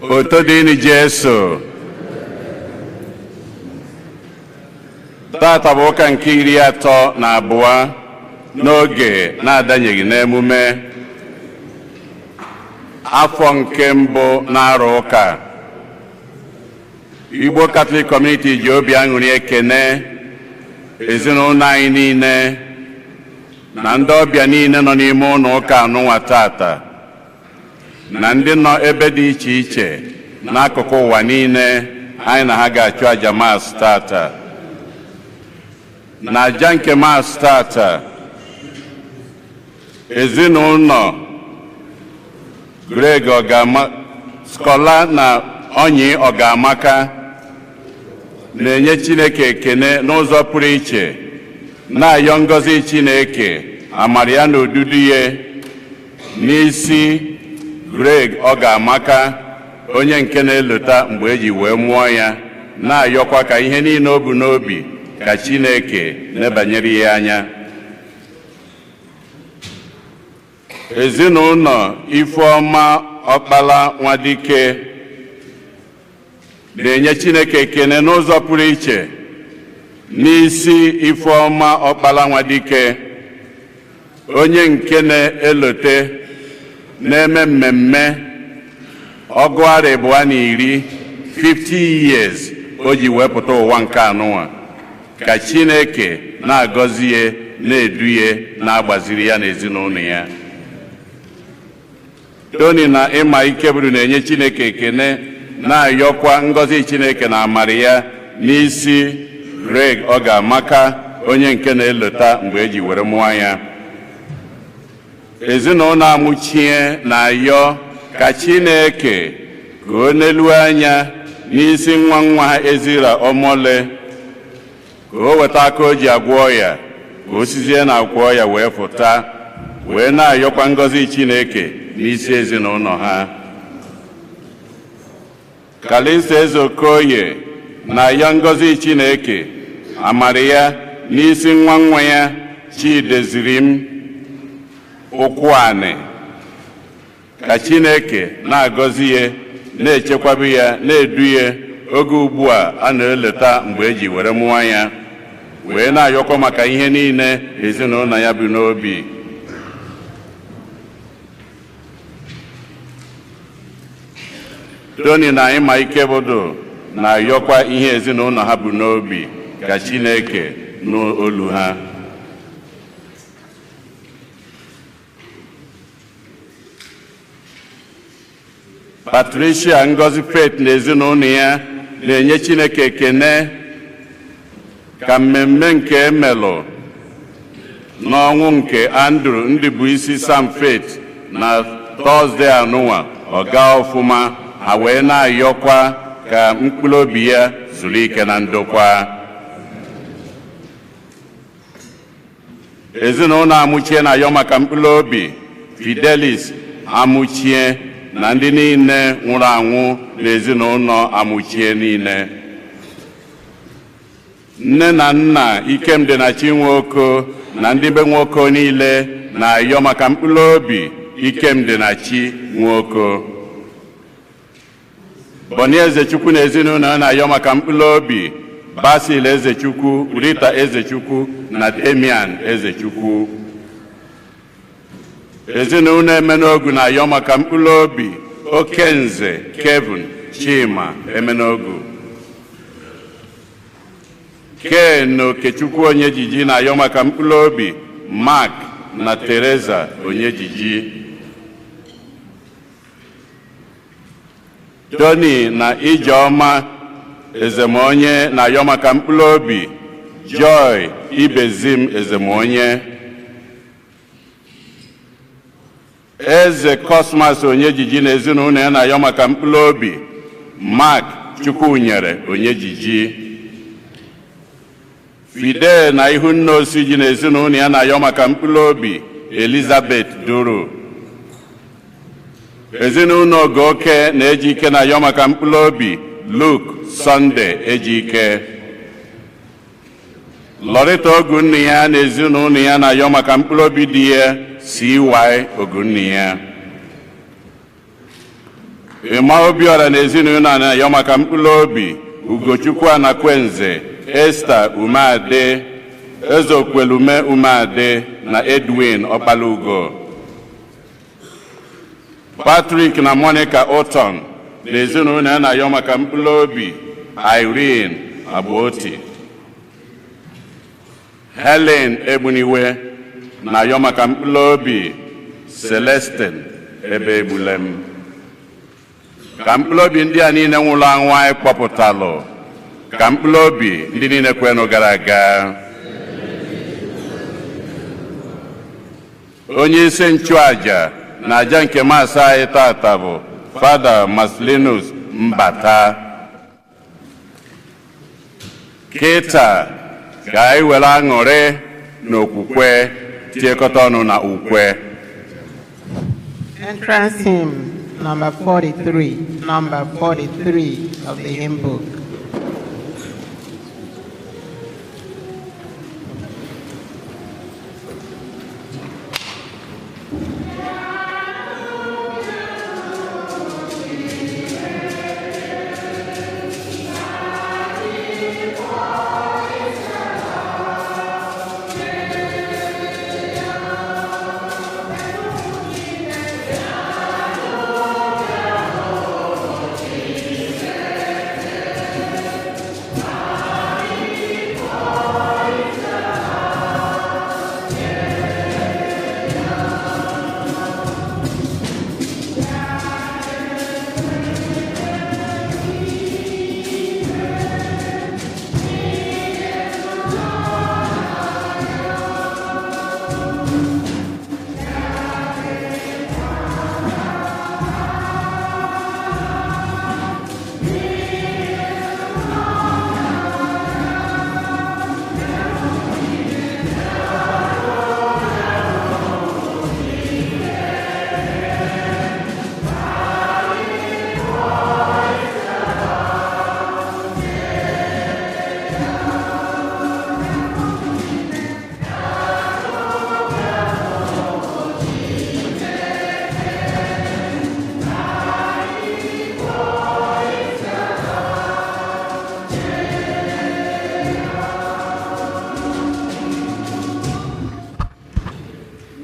Otito dịrị Jesu. Tata bụ ụka nke 32 n'oge na-adanyeghị n'emume afọ nke mbụ na-arụ ụka. Igbo Catholic Community ji obi aṅụrị ekene ezinụlọ anyị niile na ndị ọbịa niile nọ n'ime ụlọ ụka anụnwa tata na ndị nọ ebe dị iche iche n'akụkụ ụwa niile anyị na ha ga-achụ aja Mass tata. Na aja nke Mass tata, ezinụlọ Greg Ọgama, Skola na Onyi Ọgamaka na-enye Chineke ekene n'ụzọ pụrụ iche, na-ayọ ngọzi Chineke, amara ya na odudu ya n'isi Greg Ọgamaka, onye nke na-elota mgbe eji wee mụọ ya, na-ayọkwa ka ihe niile o bu n'obi ka Chineke nebanyere ya anya. Ezinụlọ Ifeọma Ọkpala Nwadike na-enye Chineke ekene n'ụzọ pụrụ iche n'isi Ifeọma Ọkpala Nwadike, onye nke na-elote na-eme mmemme 20 arọ, 50 years o ji wee pụta ụwa nke anụnwa. Ka Chineke na-agọzi ya, na-edu ya, na-agbaziri ya na ezinụlọ ya. Tony na Ịma Ikeburu na-enye Chineke ekene, na-ayọkwa ngọzi Chineke na amara ya n'isi Greg Ọgamaka, onye nke na-elota mgbe eji were mụọ ya. Ezinụlọ Amụchie na-ayọ ka Chineke ka o nelu anya n'isi nwa nwa ha Ezira Omole, ka o weta aka o ji agwọ ya, ka o sizie na agwọ ya wee fụta, wee na-ayọkwa ngọzi Chineke n'isi ezinụlọ ha. Kalista Eze Okoye na-ayọ ngọzi Chineke, amara ya n'isi nwa nwa ya Chidezirim Ụkwụanị, ka Chineke na-agọzi ya, na-echekwaba ya, na-edu ya oge ugbu a a na-eleta mgbe eji were mụọ ya, wee na-ayọkwa maka ihe niile ezinụlọ ya bụ n'obi. Tony na Ịma Ikebụdụ na-ayọkwa ihe ezinụlọ ha bụ n'obi ka Chineke nụ olu ha. Patricia Ngozi Faith na ezinụlọ ya na-enye Chineke ekene ka mmemme nke emelụ n'ọnwụ nke Andrew Ndubuisi Sam Faith na Tọzdee anụnwa ọ gaa ọfụma, ha wee na-ayọkwa ka mkpụrụ obi ya zuru ike na ndokwa. Ezinụlọ Amụchie na-ayọ maka mkpụrụ obi Fidelis Amụchie na ndị niile nwụrụ anwụ n'ezinụlọ Amụchie niile. Nne na nna Ikemdị na Chinwoko na ndị be Nwoko niile na-ayọ maka mkpụrụ obi Ikemdị na Chi Nwoko. Bọni Ezechukwu na ezinụlọ ya na-ayọ maka mkpụrụ obi Basil Ezechukwu, Rita Ezechukwu na Damian Ezechukwu. Ezinụlọ Emenogu na-ayọ maka mkpụrụ obi Okenze Kevin Chima Emenogu. Ken na Okechukwu Onyejiji na-ayọ maka mkpụrụ obi Mark na Teresa Onyejiji. Tony na Ijeọma Ezemonye na-ayọ maka mkpụrụ obi Joy Ibezim Ezemonye. Eze Cosmas Onyejiji na ezinụlọ ya na-ayọ maka mkpụrụ obi Mark Chukwunyere Onyejiji. Fidel na Ihunna Osiji na ezinụlọ ya na-ayọ maka mkpụrụ obi Elizabeth Duru. Ezinụlọ Ogoke na Ejike na-ayọ maka mkpụrụ obi Luke Sunday Ejike. Lorita Ogunni ya na ezinụlọ ya na-ayọ maka mkpụrụ obi di ya CY Ogunni ya. Ịma Obiọra na ezinụlọ a na-ayọ maka mkpụrụ obi Ugochukwu Anakwenze, Esther Umeade, Ezekwelume Umeade na Edwin Ọkpalugo. Patrick na Monica Oton na ezinụlọ ya na-ayọ maka mkpụrụ obi Irene Abuoti. Helen Egbuniwe na-ayọ maka mkpụrụ obi Celestine Ebe Egbulem. Ka mkpụrụ obi ndị a niile nwụrụ anwụ anyị kpọpụtalụ, ka mkpụrụ obi ndị niile kwenụ gara aga, onye isi nchụaja na aja nke Mass anyị tata bụ Fada Marcelinus Mbata. Kịta ka anyị were aṅụrị na okwukwe tiekọta ọnụ na ukwe. Entrance hymn number 43, number 43 of the hymn book.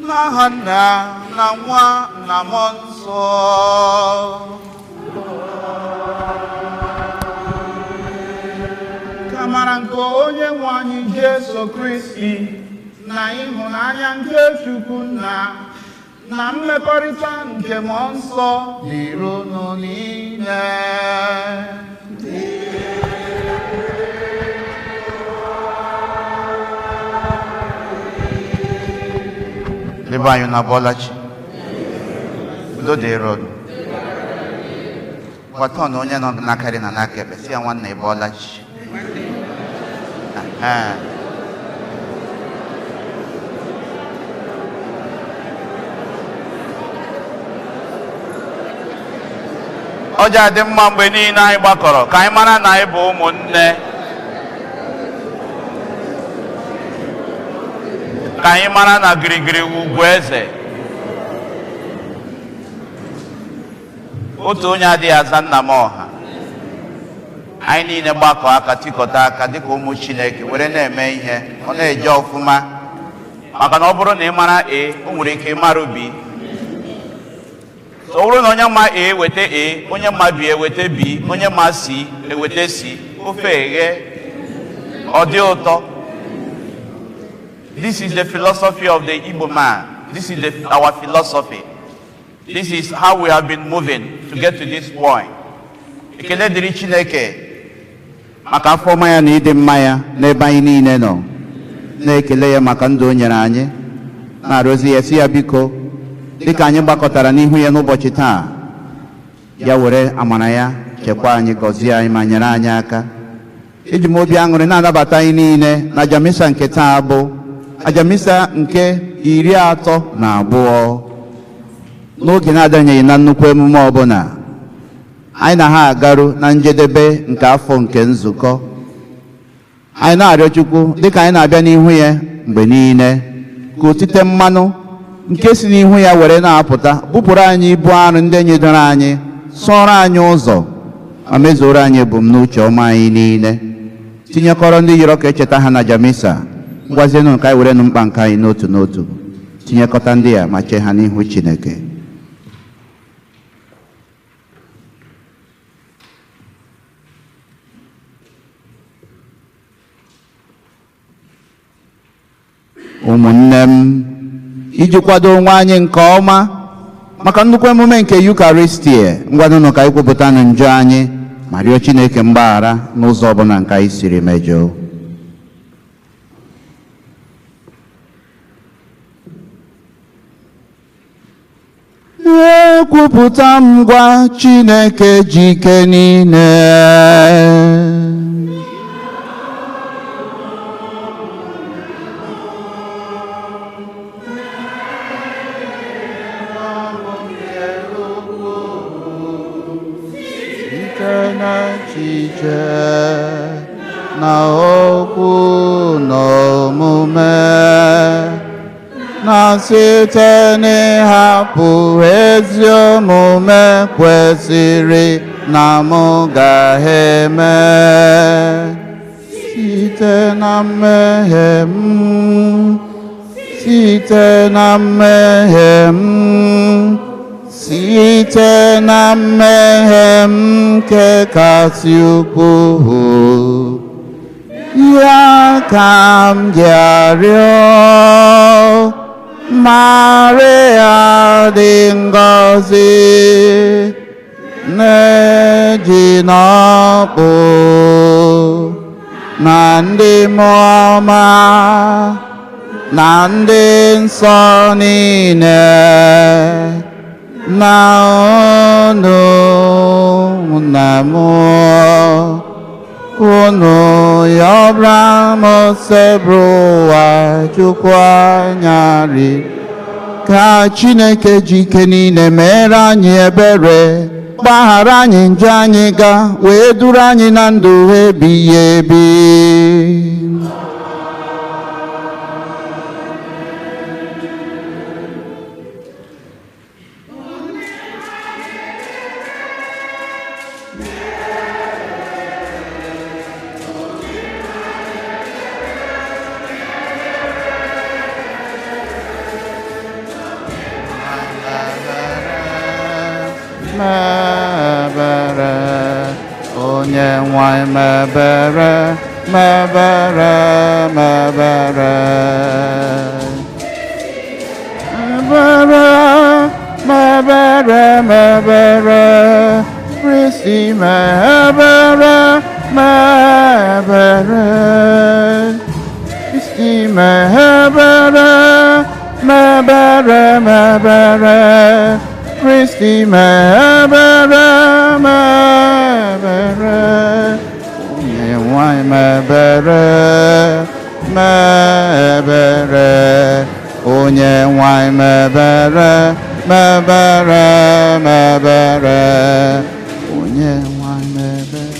N'aha Nna na Nwa na Mmụọ Nsọ. Ka amara nke onye nwe anyị Jesu Kristi na ịhụnanya nke Chukwu Nna na mmekọrịta nke Mmụọ Nsọ dịrị unu niile. Ndị be anyị, na-abọọla chi. Udo dịrị unu. Gwata na onye nọ n'aka nri na n'aka ekpe, si ya, "Nwanne, ị bọọla chi." Ehe. Ọ ji adị mma mgbe niile anyị gbakọrọ ka anyị mara na anyị bụ ụmụnne, ka anyị mara na girigiri wụ ugwu eze. Otu onye adịghị aza nna m ọha. Anyị niile gbakọ aka, tikọta aka dịka ụmụ Chineke were na-eme ihe, ọ na-eje ọfụma, maka na ọ bụrụ na ị mara A, o nwere ike ịmara B. So ọ bụrụ na onye ma A weta A, onye ma B eweta B, onye ma C eweta C, ofe eghe, ọ dị ụtọ. This is the philosophy of the Igbo man. This is our philosophy. This is how we have been moving to get to this point. Ekele dịrị Chineke maka afọ ọma ya na ịdị mma ya n'ebe anyị niile nọ. Na-ekele ya maka ndụ o nyere anyị, na-arịọzi ya, si ya biko, dịka anyị gbakọtara n'ihu ya n'ụbọchị taa, ya were amara ya chekwaa anyị, gọzie anyị ma nyere anyị aka. Eji m obi aṅụrị na-anabata anyị niile na aja misa nke taa, bụ aja misa nke 32 n'oge na-adanyeghị na nnukwu emume ọbụla. Anyị na ha agaru na njedebe nke afọ nke nzukọ anyị. Na-arịọ Chukwu, dịka anyị na-abịa n'ihu ya mgbe niile, ka otite mmanụ nke si n'ihu ya were na-apụta bupụrụ anyị ibu arụ ndị nyedoro anyị. sọrọ anyị ụzọ ma mezuoro anyị ebumnuche ọma anyị niile, tinyekọrọ ndị yọrọ ka echeta ha na Jamisa. Ngwazienụ nke anyị werenụ mkpa nke anyị n'otu n'otu tinyekọta ndị a ma chee ha n'ihu Chineke. Ụmụnne m, iji kwado onwe anyị nke ọma maka nnukwu emume nke Yukaristia, ngwanụnụ ka anyị kwupụtanụ njọ anyị ma rịọ Chineke mgbaghara n'ụzọ ọbụla nke anyị siri mejọọ. Ekwupụta m ngwa Chineke ji ike niile, site n'echiche na okwu na omume, na site n'ịhapụ ezi omume kwesịrị na mụ gaghị-eme, site na mmehie m, site na mmehie m, site na mmehie m nke kasị ukwuu, ya ka m ji arịọ Maria dị ngọzi, na-eji n'ọkpụ na ndị mmụọ ọma na ndị nsọ niile, na unu na mụ unu yọbra m Osebụrụwa Chukwu anyarị. Ka Chineke ji ike niile mere anyị ebere, gbaghara anyị njọ anyị ga, wee duru anyị na ndụ ebighị ebi. Mebere onye nwanyị, mebere, mebere, mebere, mebere, mebere, mebere, Kristi mebere, mebere, Kristi mebere, mebere, mebere, Kristi mebere, mebere, onye nwanyị mebere, mebere, onye nwanyị mebere, mebere, mebere, onye nwanyị mebere.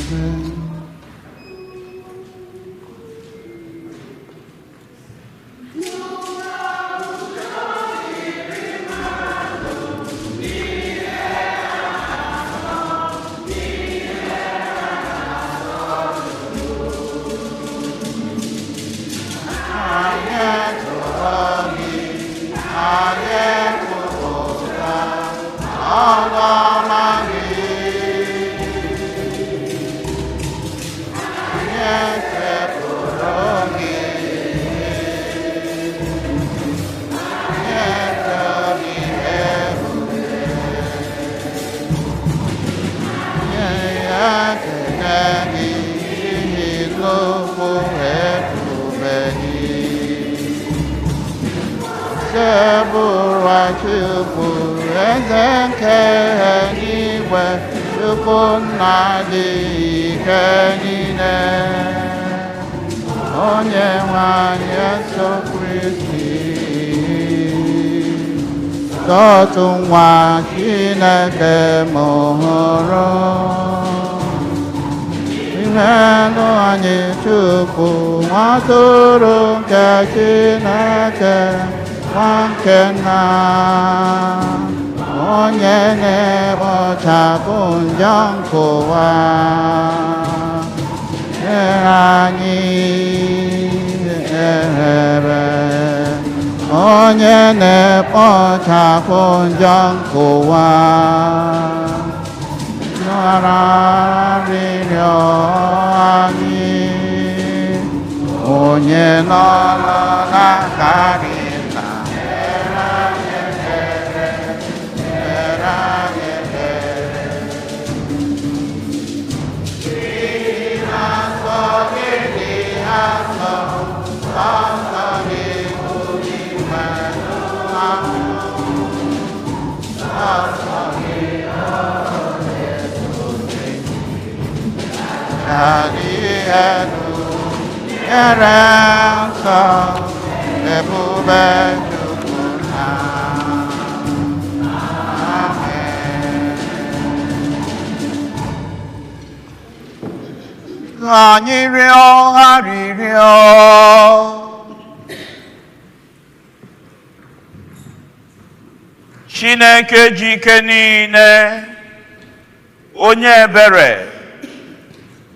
Chukwu eze nke eluigwe, Chukwu nna dị ike niile, onye nwe anyị Jesu Kristi, otu nwa Chineke mụrụ, imelụ anyị Chukwu, nwa atụrụ nke Chineke, nwa nke nna, Onye na-ekpochapụ njọ nke ụwa, nyere anyị ebere. Onye na-ekpochapụ njọ nke ụwa, nara arịrịọ anyị. Onye nọ n'aka gị na nyere anyị ebere, nyere anyị ebere. N'ihi na nsọ gị dị asọ, nsọ gị bụ inwe ahụ, nsọ gị adị elu, nyere nsọ ebube Chukwu na. Amen. Ka anyị rịọ arịrịọ. Chineke ji ike niile, onye ebere,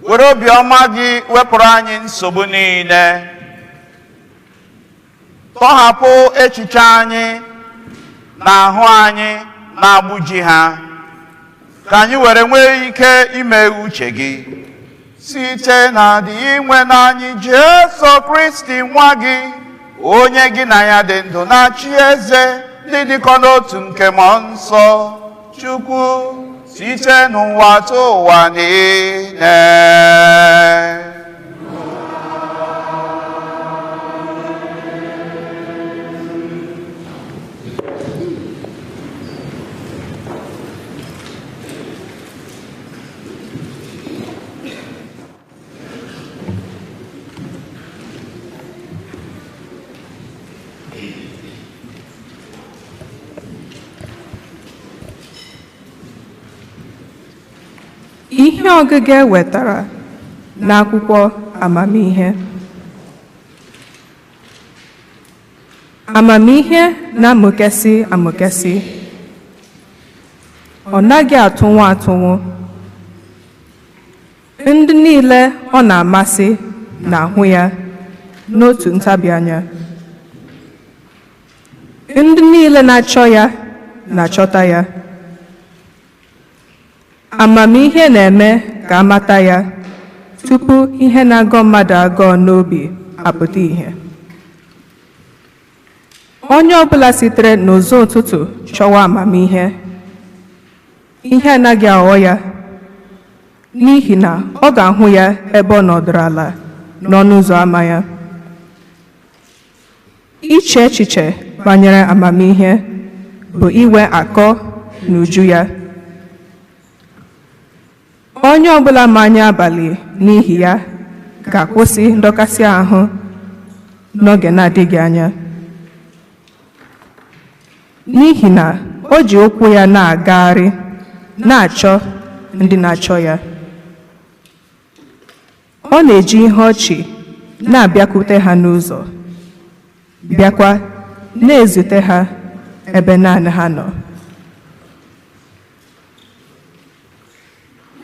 were obiọma gị wepụrụ anyị nsogbu niile, tọhapụ echiche anyị na ahụ anyị na-agbụji ha, ka anyị were nwee ike ime uche gị, site na dị inwe n'anyị Jesu Kristi nwa gị, onye gị na ya dị ndụ na-achị eze ndị dịkọ n'otu nke mmụọ nsọ Chukwu, site n'ụwa tụ ụwa niile. Ihe ọgụgụ e wetara n'akwụkwọ amamihe. Amamihe na-amụkesị amụkesị, ọ naghị atụnwu atụnwu. Ndị niile ọ na-amasị na-ahụ ya n'otu ntabi anya. Ndị niile na-achọ ya na-achọta ya. Amamihe na-eme ka amata ya tupu ihe na-agọ mmadụ agụọ n'obi apụta ìhè. Onye ọbụla sitere n'ụzọ ụtụtụ chọwa amamihe, ihe anaghị aghọ ya, n'ihi na ọ ga-ahụ ya ebe ọ nọdụrụ ala n'ọnụ ụzọ ámá ya. Iche echiche banyere amamihe bụ inwe akọ na uju ya. Onye ọbụla ma anya abalị n'ihi ya ga-akwụsị ndọkasị ahụ n'oge na-adịghị anya, n'ihi na o ji ụkwụ ya na-agagharị na-achọ ndị na-achọ ya. Ọ na-eji ihe ọchị na-abịakwute ha n'ụzọ, bịakwa na-ezute ha ebe naanị ha nọ.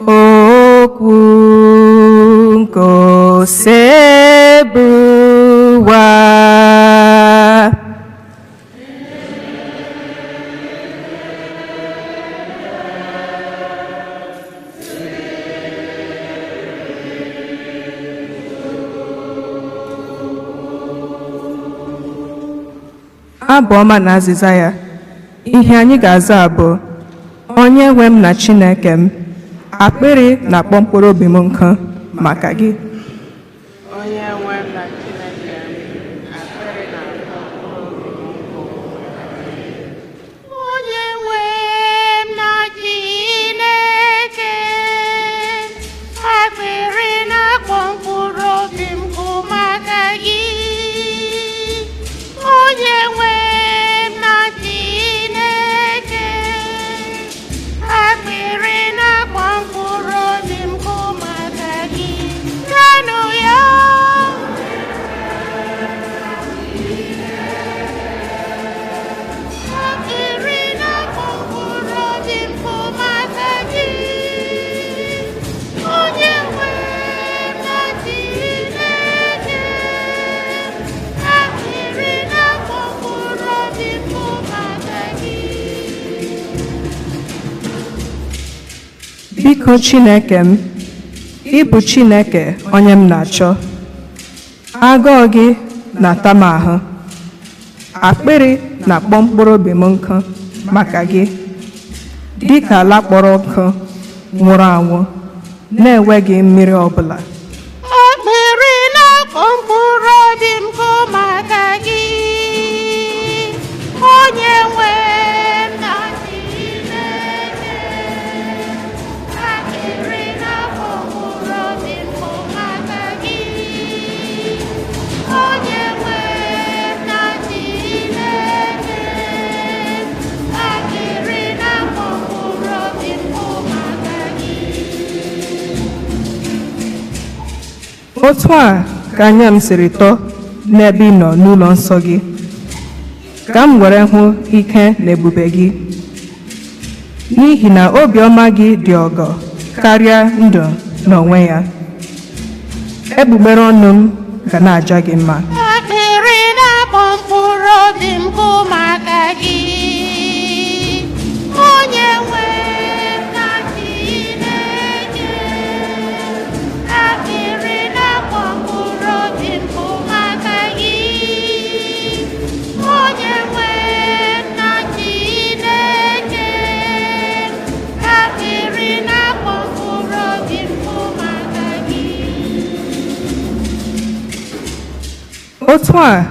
Okwu nke Osebụwa. Abụ ọma na azịza ya. Ihe anyị ga-aza bụ: Onye nwe m na Chineke m, akpịrị na-akpọ mkpụrụ obi m nkụ maka gị. Onye nwe m na Chineke m, akpịrị na-akpọ mkpụrụ obi m nkụ maka gị. Onye nwe m na Chineke, akpịrị na-akpọ mkpụrụ obi m nkụ maka gị. Onye nwe m na Chineke, akpịrị na-akpọ mkpụrụ obi m nkụ maka gị. Ka Biko Chineke m, ị bụ Chineke onye m na-achọ. Agụụ gị na-ata m ahụ. Akpịrị na-akpọ mkpụrụ obi m nkụ maka gị, dị ka ala kpọrọ nkụ nwụrụ anwụ na-enweghị mmiri ọbụla. Akpịrị na-akpọ mkpụrụ obi m nkụ maka gị, onye nwe m na Chineke. Akpịrị na-akpọ mkpụrụ obi m nkụ maka gị, onye nwe m na Chineke. Akpịrị na-akpọ mkpụrụ obi m nkụ maka gị. Otu a ka anya m siri tọọ n'ebe ị nọ n'ụlọ nsọ gị, ka m were hụ ike na ebube gị. N'ihi na obiọma gị dị ọgọ karịa ndụ n'onwe ya. Egbugbere ọnụ m ga na-aja gị mma. Akpịrị na-akpọ mkpụrụ obi m nkụ maka gị, onye nwe m na Chineke. Akpịrị na-akpọ mkpụrụ obi m nkụ maka gị, onye nwe m na Chineke. Akpịrị na-akpọ mkpụrụ obi m nkụ maka gị. Otu a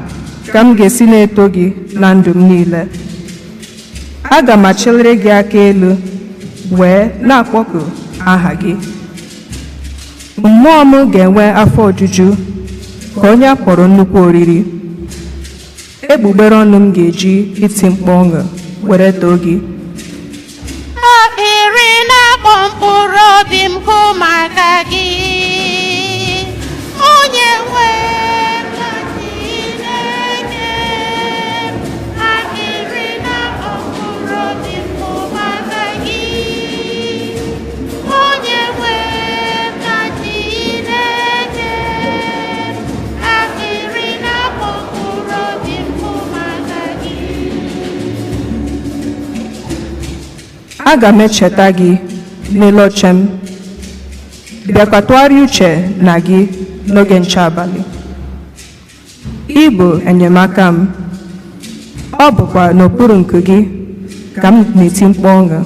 ka m ga-esi na-eto gị na ndụ m niile. Aga m achịlịrị gị aka elu wee na-akpọku aha gị. Mmụọ m ga-enwe afọ ojuju ka onye a kpọrọ nnukwu oriri. Egbugbere ọnụ m ga-eji iti mkpu ọṅụ were too gị. Akpịrị na-akpọ mkpụrụ obi m nkụ maka gị, onye nwe m na Chineke. Akpịrị na-akpọ mkpụrụ obi m nkụ maka gị, onye nwe m na Chineke. Akpịrị na-akpọ mkpụrụ obi m nkụ maka gị. Aga m echeta gị n'elu oche m, bịakwa tụgharịa uche na gị n'oge nche abalị. Ị bụ enyemaka m, ọ bụkwa n'okpuru nku gị ka m na-eti mkpu ọṅụ.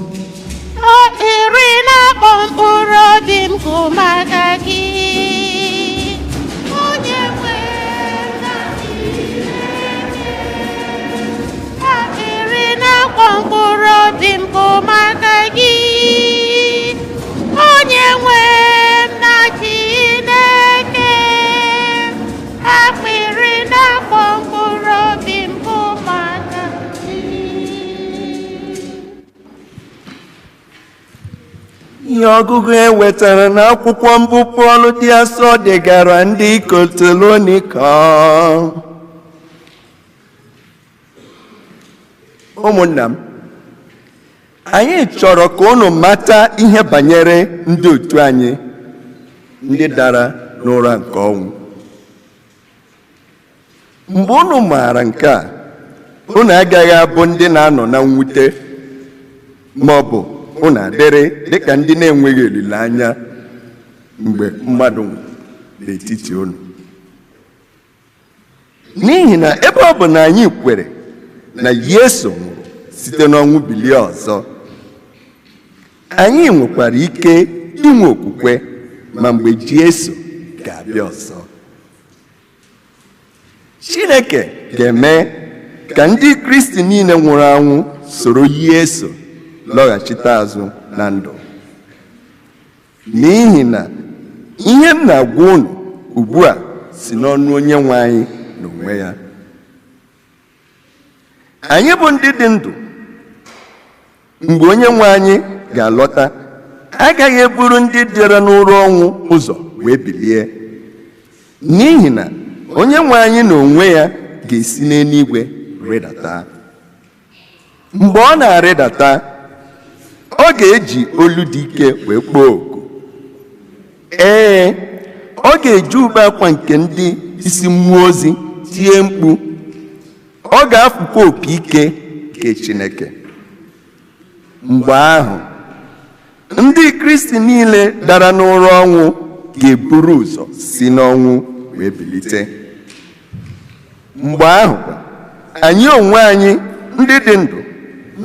Akpịrị na-akpọ mkpụrụ obi m nkụ maka gị, onye nwe m na Chineke. Akpịrị na-akpọ mkpụrụ obi m nkụ maka gị, onye nwe m na Chineke. Akpịrị na-akpọ mkpụrụ obi m nkụ maka gị. Ihe ọgụgụ e wetara n'akwụkwọ mbụ Pọl dị asọ degara ndị Tesalonika. Ụmụnna m, anyị chọrọ ka unu mata ihe banyere ndị otu anyị ndị dara n'ụra nke ọnwụ. Mgbe unu maara nke a, unu agaghị abụ ndị na-anọ na mwute ma ọ bụ unu adịrị dịka ndị na-enweghị olileanya mgbe mmadụ nwụrụ n'etiti unu. N'ihi na ebe ọ bụ na anyị kwere na Yesu nwụrụ site n'ọnwụ bilie ọzọ, anyị nwekwara ike inwe okwukwe ma mgbe Jesu ga-abịa ọzọ. Chineke ga-eme ka ndị Kristi niile nwụrụ anwụ soro Yesu lọghachite azụ na ndụ. N'ihi na ihe m na-agwa unu ugbu a si n'ọnụ Onye nwe anyị n'onwe ya. Anyị bụ ndị dị ndụ mgbe Onye nwe anyị ga-alọta agaghị eburu ndị dịrị n'ụra ọnwụ ụzọ wee bilie. N'ihi na Onye nwe anyị n'onwe ya ga-esi n'eluigwe rịdata. Mgbe ọ na-arịdata, ọ ga-eji olu dị ike wee kpọọ oku. Ee, ọ ga-eji ube akwa nke ndị isi mmụọ ozi tie mkpu. Ọ ga-afụkwa opi ike nke Chineke. Mgbe ahụ, Ndị Kristi niile dara n'ụra ọnwụ ga-eburu ụzọ si n'ọnwụ wee bilite. Mgbe ahụ kwa, anyị onwe anyị ndị dị ndụ,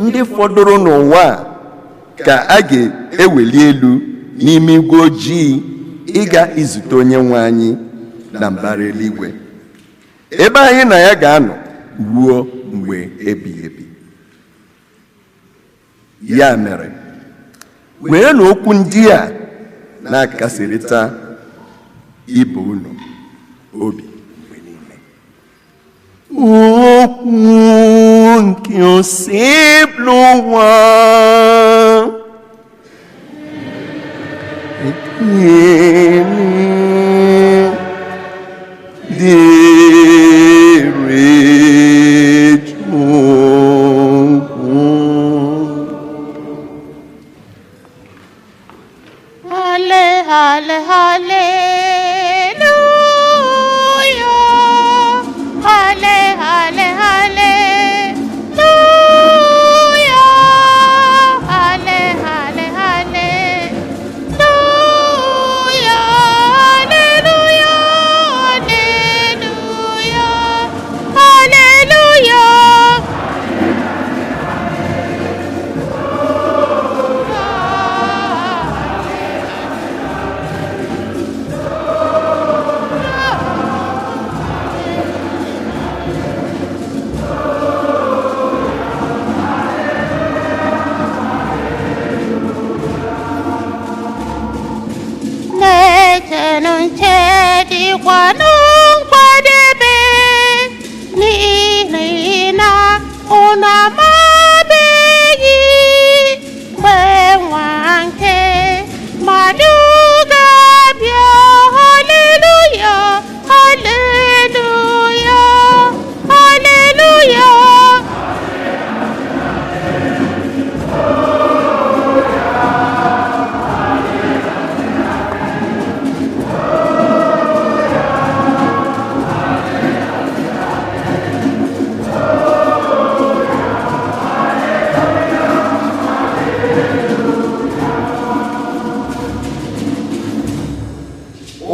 ndị fọdụrụ n'ụwa a, ka a ga-eweli elu n'ime igwe ojii ịga izute onye nwe anyị na mbara eluigwe, ebe anyị na ya ga-anọ ruo mgbe ebighị ebi. Ya mere, werenụ okwu ndị a na-akasịrịta ibe unu obi mgbe niile. Okwu nke Osebụrụwa. Ekele dịrị Chukwu. Halle, halle, hallelujah. Halle, halle, hallelujah. Halle, halle, hallelujah. Hallelujah, hallelujah, hallelujah. Na-echenụ nche dịkwanụ nkwadebe, n'ihi na unu amabeghị mgbe nwa nke mmadụ ga-abịa. Haleluya, haleluya, haleluya.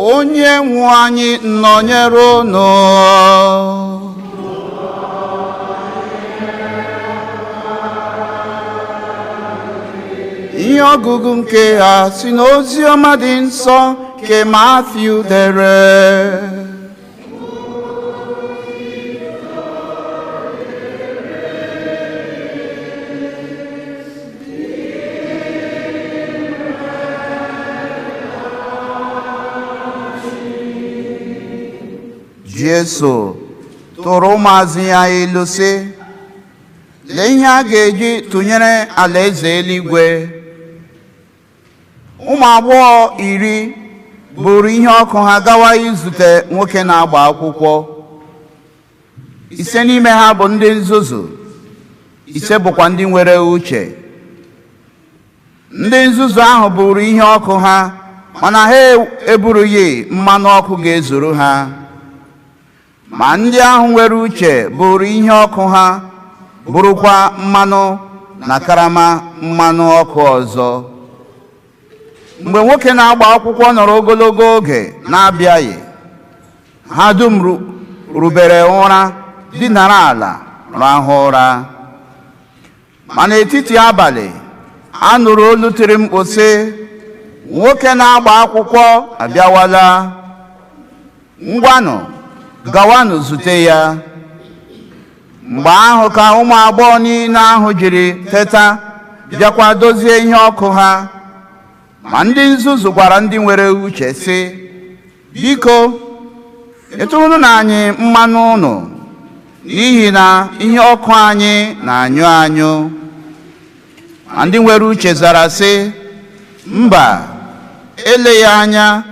Onye nwe anyị nọnyere unu. Ihe ọgụgụ nke ha si n'ozi ọma dị nsọ nke Matthew dere. Jesu tụrụ ụmụazụ ya ilu sị, lee ihe a ga-eji tụnyere alaeze eluigwe. Ụmụ agbọghọ 10 buru ihe ọkụ ha gawa izute nwoke na-agba akwụkwọ. 5 n'ime ha bụ ndị nzuzu, 5 bụkwa ndị nwere uche. Ndị nzuzu ahụ buru ihe ọkụ ha, mana ha eburughị mmanụ ọkụ ga-ezuru ha. Ma ndị ahụ nwere uche buru ihe ọkụ ha, burukwa mmanụ na karama mmanụ ọkụ ọzọ. Mgbe nwoke na-agba akwụkwọ nọrọ ogologo oge na-abịaghị, ha dum rubere ụra, dinara ala rahụ ụra. Ma n'etiti abalị, a nụrụ olu tiri mkpu sị, nwoke na-agba akwụkwọ abịawala, ngwanụ gawanụ zute ya. Mgbe ahụ ka ụmụ agbọghọ niile ahụ jiri teta bịakwa dozie ihe ọkụ ha. Ma ndị nzuzu gwara ndị nwere uche sị, biko etụrụnụ na anyị mmanụ unu, n'ihi na ihe ọkụ anyị na-anyụ anyụ. Ma ndị nwere uche zara sị, mba, eleghị anya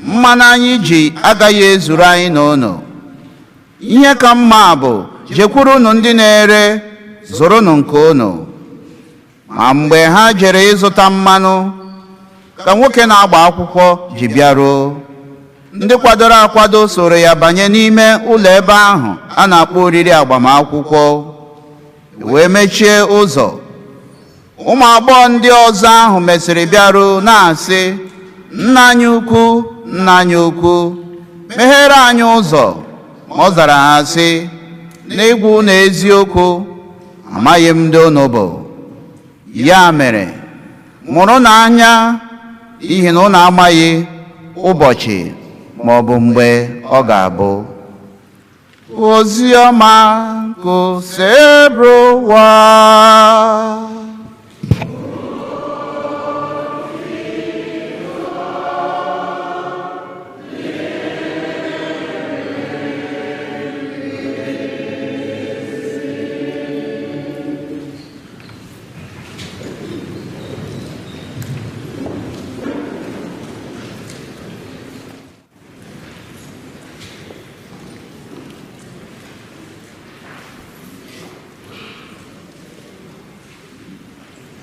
mmanụ anyị ji agaghị ezuru anyị na unu. Ihe ka mma bụ jekwurunu ndị na-ere, zụrụnụ nke unu. Ma mgbe ha jere ịzụta mmanụ, ka nwoke na-agba akwụkwọ ji bịaruo. Ndị kwadoro akwado soro ya banye n'ime ụlọ ebe ahụ a na-akpọ oriri agbamakwụkwọ, wee mechie ụzọ. Ụmụ agbọghọ ndị ọzọ ahụ mesịrị bịaruo na-asị, "Nna anyị ukwu, nna anyị ukwu, meghere anyị ụzọ." Ma ọ zara ha sị, "N'ịgwa unu eziokwu, amaghị m ndị unu bụ. Ya mere, mụrụnụ anya, n'ihi na unu amaghị ụbọchị ma ọ bụ mgbe ọ ga-abụ." Ozi ọma nke Osebụrụwa.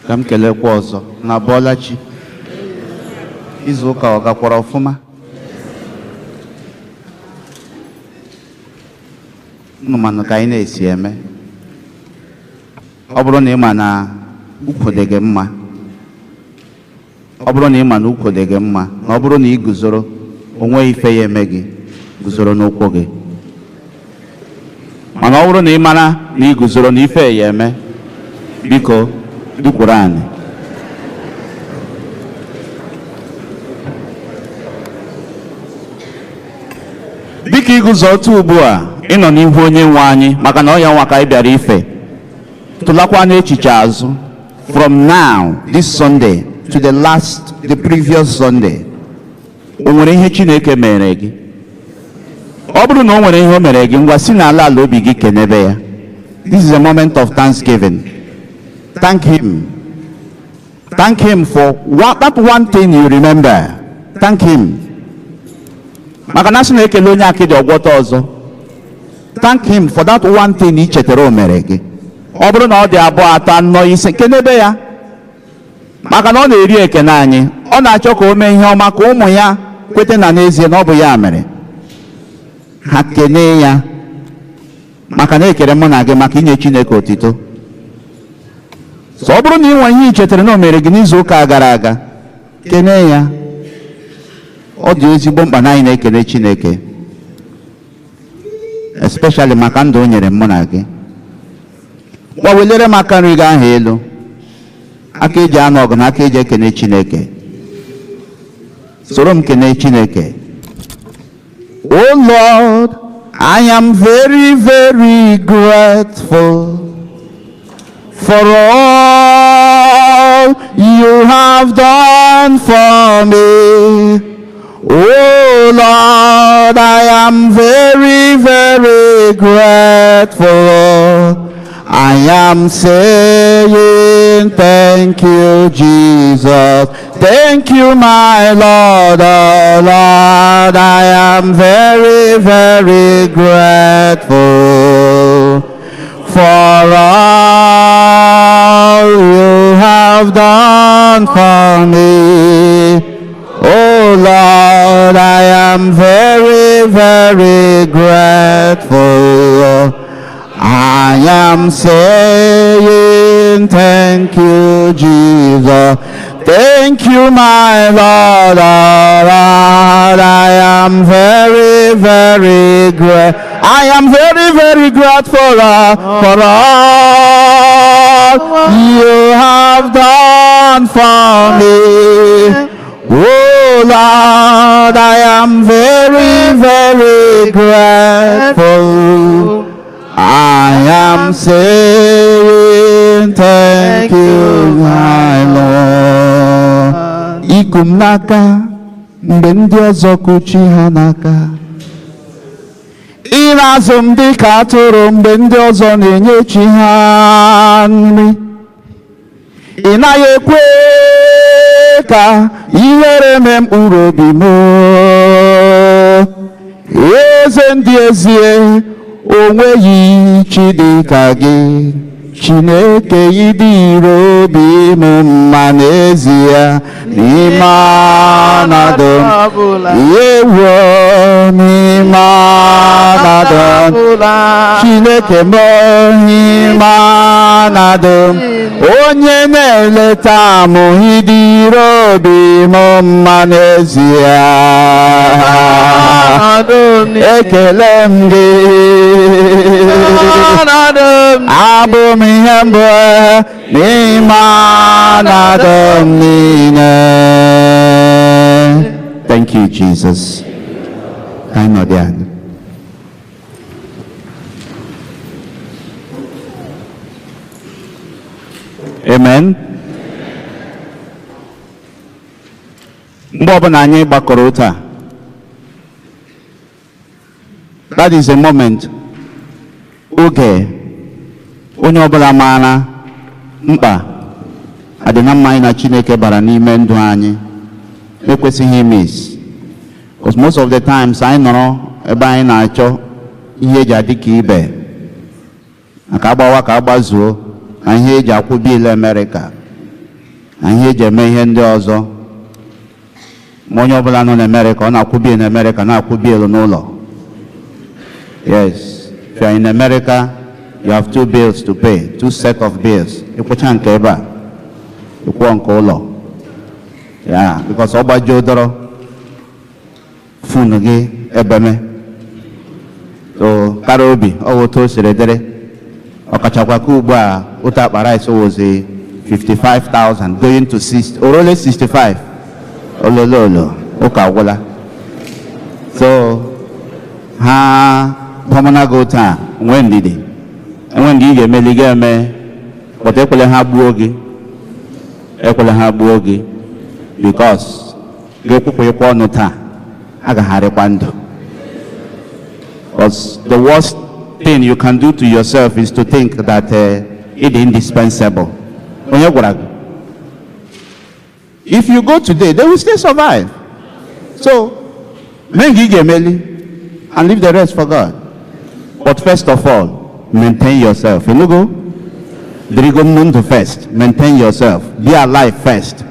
Ka m kelekwa ọzọ na bọọlachi. Izu ụka ọ gakwara ọfụma? Unu manụ ka anyị na-esi eme. Ọ bụrụ na ị ma na ukwu dị gị mma, ọ bụrụ na ị ma na ukwu dị gị mma, na ọ bụrụ na ị guzoro, o nweghị ife ya eme gị, guzoro n'ụkwụ gị. Mana ọ bụrụ na ị mara na ị guzoro na ife ya eme, biko dukwuru anyị. Biko, iguzo otu ugbu a, ịnọ n'ihu onye nwe anyị, maka na ọ ya nwa ka anyị bịara ife. Tụlakwa n'echiche azụ from now, this Sunday, to the last, the previous Sunday, o nwere ihe Chineke mere gị? Ọ bụrụ na o nwere ihe o mere gị, ngwa, si n'ala ala obi gị kenebe ya. This is a moment of thanksgiving. Thank him. Thank him for what, that one thing you remember. Thank him, maka na asị na-ekele onye akịdị ọgwọta ọzọ. Thank him for that one thing ị chetara o mere gị. Ọ bụrụ na ọ dị abụọ, atọ, anọ, ise, kenebe ya, maka na ọ na-eri ekene anyị. Ọ na-achọ ka o mee ihe ọma ka ụmụ ya kweta na n'ezie na ọ bụ ya mere ha kenee ya, maka na ekere mụ na gị maka inye Chineke otito. So ọ bụrụ na ị nwere ihe ị chetara na o mere gị n'izu ụka gara aga, kenee ya. Ọ dị ezigbo mkpa na anyị na-ekele Chineke, especially maka ndụ o nyere mụ na gị. Gwa, welere m aka nri gị ahụ elu, aka eji anụ ọgụ na aka eji ekene Chineke. Soro m kene Chineke. Oh Lord, I am very, very grateful for all you have done for me. Oh Lord, I am very, very grateful. I am saying thank you, Jesus. Thank you, my Lord. Oh Lord, I am very, very grateful for all you have done for me. Oh Lord, I am very, very grateful. I am saying thank you, Jesus. Thank you, my Lord. Oh Lord, I am very, very great. I am very, very grateful for all you have done for me. Oh Lord, I am very, very grateful. I am saying thank you, my Lord. Iku m n'aka mgbe ndị ọzọ kuchi ha n'aka. Ị na-azụ m dị ka atụrụ mgbe ndị ọzọ na-enye chi ha nri. Ị naghị ekwe ka ihere mee mkpụrụ obi m. Eze ndị ezie, o nweghị chi dị ka gị. Chineke, ịdịrị obi m mma n'ezie n'ime ọnọdụ m. Ọbụla. Ewo, n'ime ọnọdụ m. Ọbụla. Chineke m, n'ime ọnọdụ m, onye na-eleta m, ịdịrị obi m mma n'ezie. Ọnọdụ m niile. Ekele m gị. Ọnọdụ m. Abụ m ihe mbụ n'ime ọnọdụ m niile. Thank you, Jesus. Ka anyị nọdụ ala. Amen. Mgbe ọbụla anyị gbakọrọ otu a, that is a moment, oge onye ọbụla maara mkpa adịna mma anyị na Chineke bara n'ime ndụ anyị ekwesịghị miss, because most of the times anyị nọrọ ebe anyị na-achọ ihe eji adị ka ibe maka agbawa ka agbazuo na ihe eji akwụ bill Amerịka na ihe eji eme ihe ndị ọzọ. Ma onye ọbụla nọ n'Amerịka, ọ na-akwụ bill n'Amerịka, na-akwụ bill n'ụlọ. Yes, if you are in America, you have two bills to pay, two set of bills. Ịkwụcha nke ebe a, ịkwụọ nke ụlọ ya, because ọ gbajuo dọrọ phone gị ebeme. So kara obi, ọ bụ otu o siri dịrị, ọkachakwa ka ugbu a otu akpa rice wozi 55,000 going to 60, orole 65, olololo, ụka agwụla. So ha bọmanago taa, nwee ndidi, enwe ndị ị ga-emeli gị eme, but ekwele ha gbuo gị, ekwele ha gbuo gị, because ga-ekwupụ ịkwa ọnụ taa, agagharịkwa ndụ. Because the worst thing you can do to yourself is to think that it is indispensable. Onye gwara gị? If you go today, they will still survive. So mee nke ị ga-emeli and leave the rest for God. But first of all, maintain yourself. You go dịrịgo ndụ first, maintain yourself, be alive first.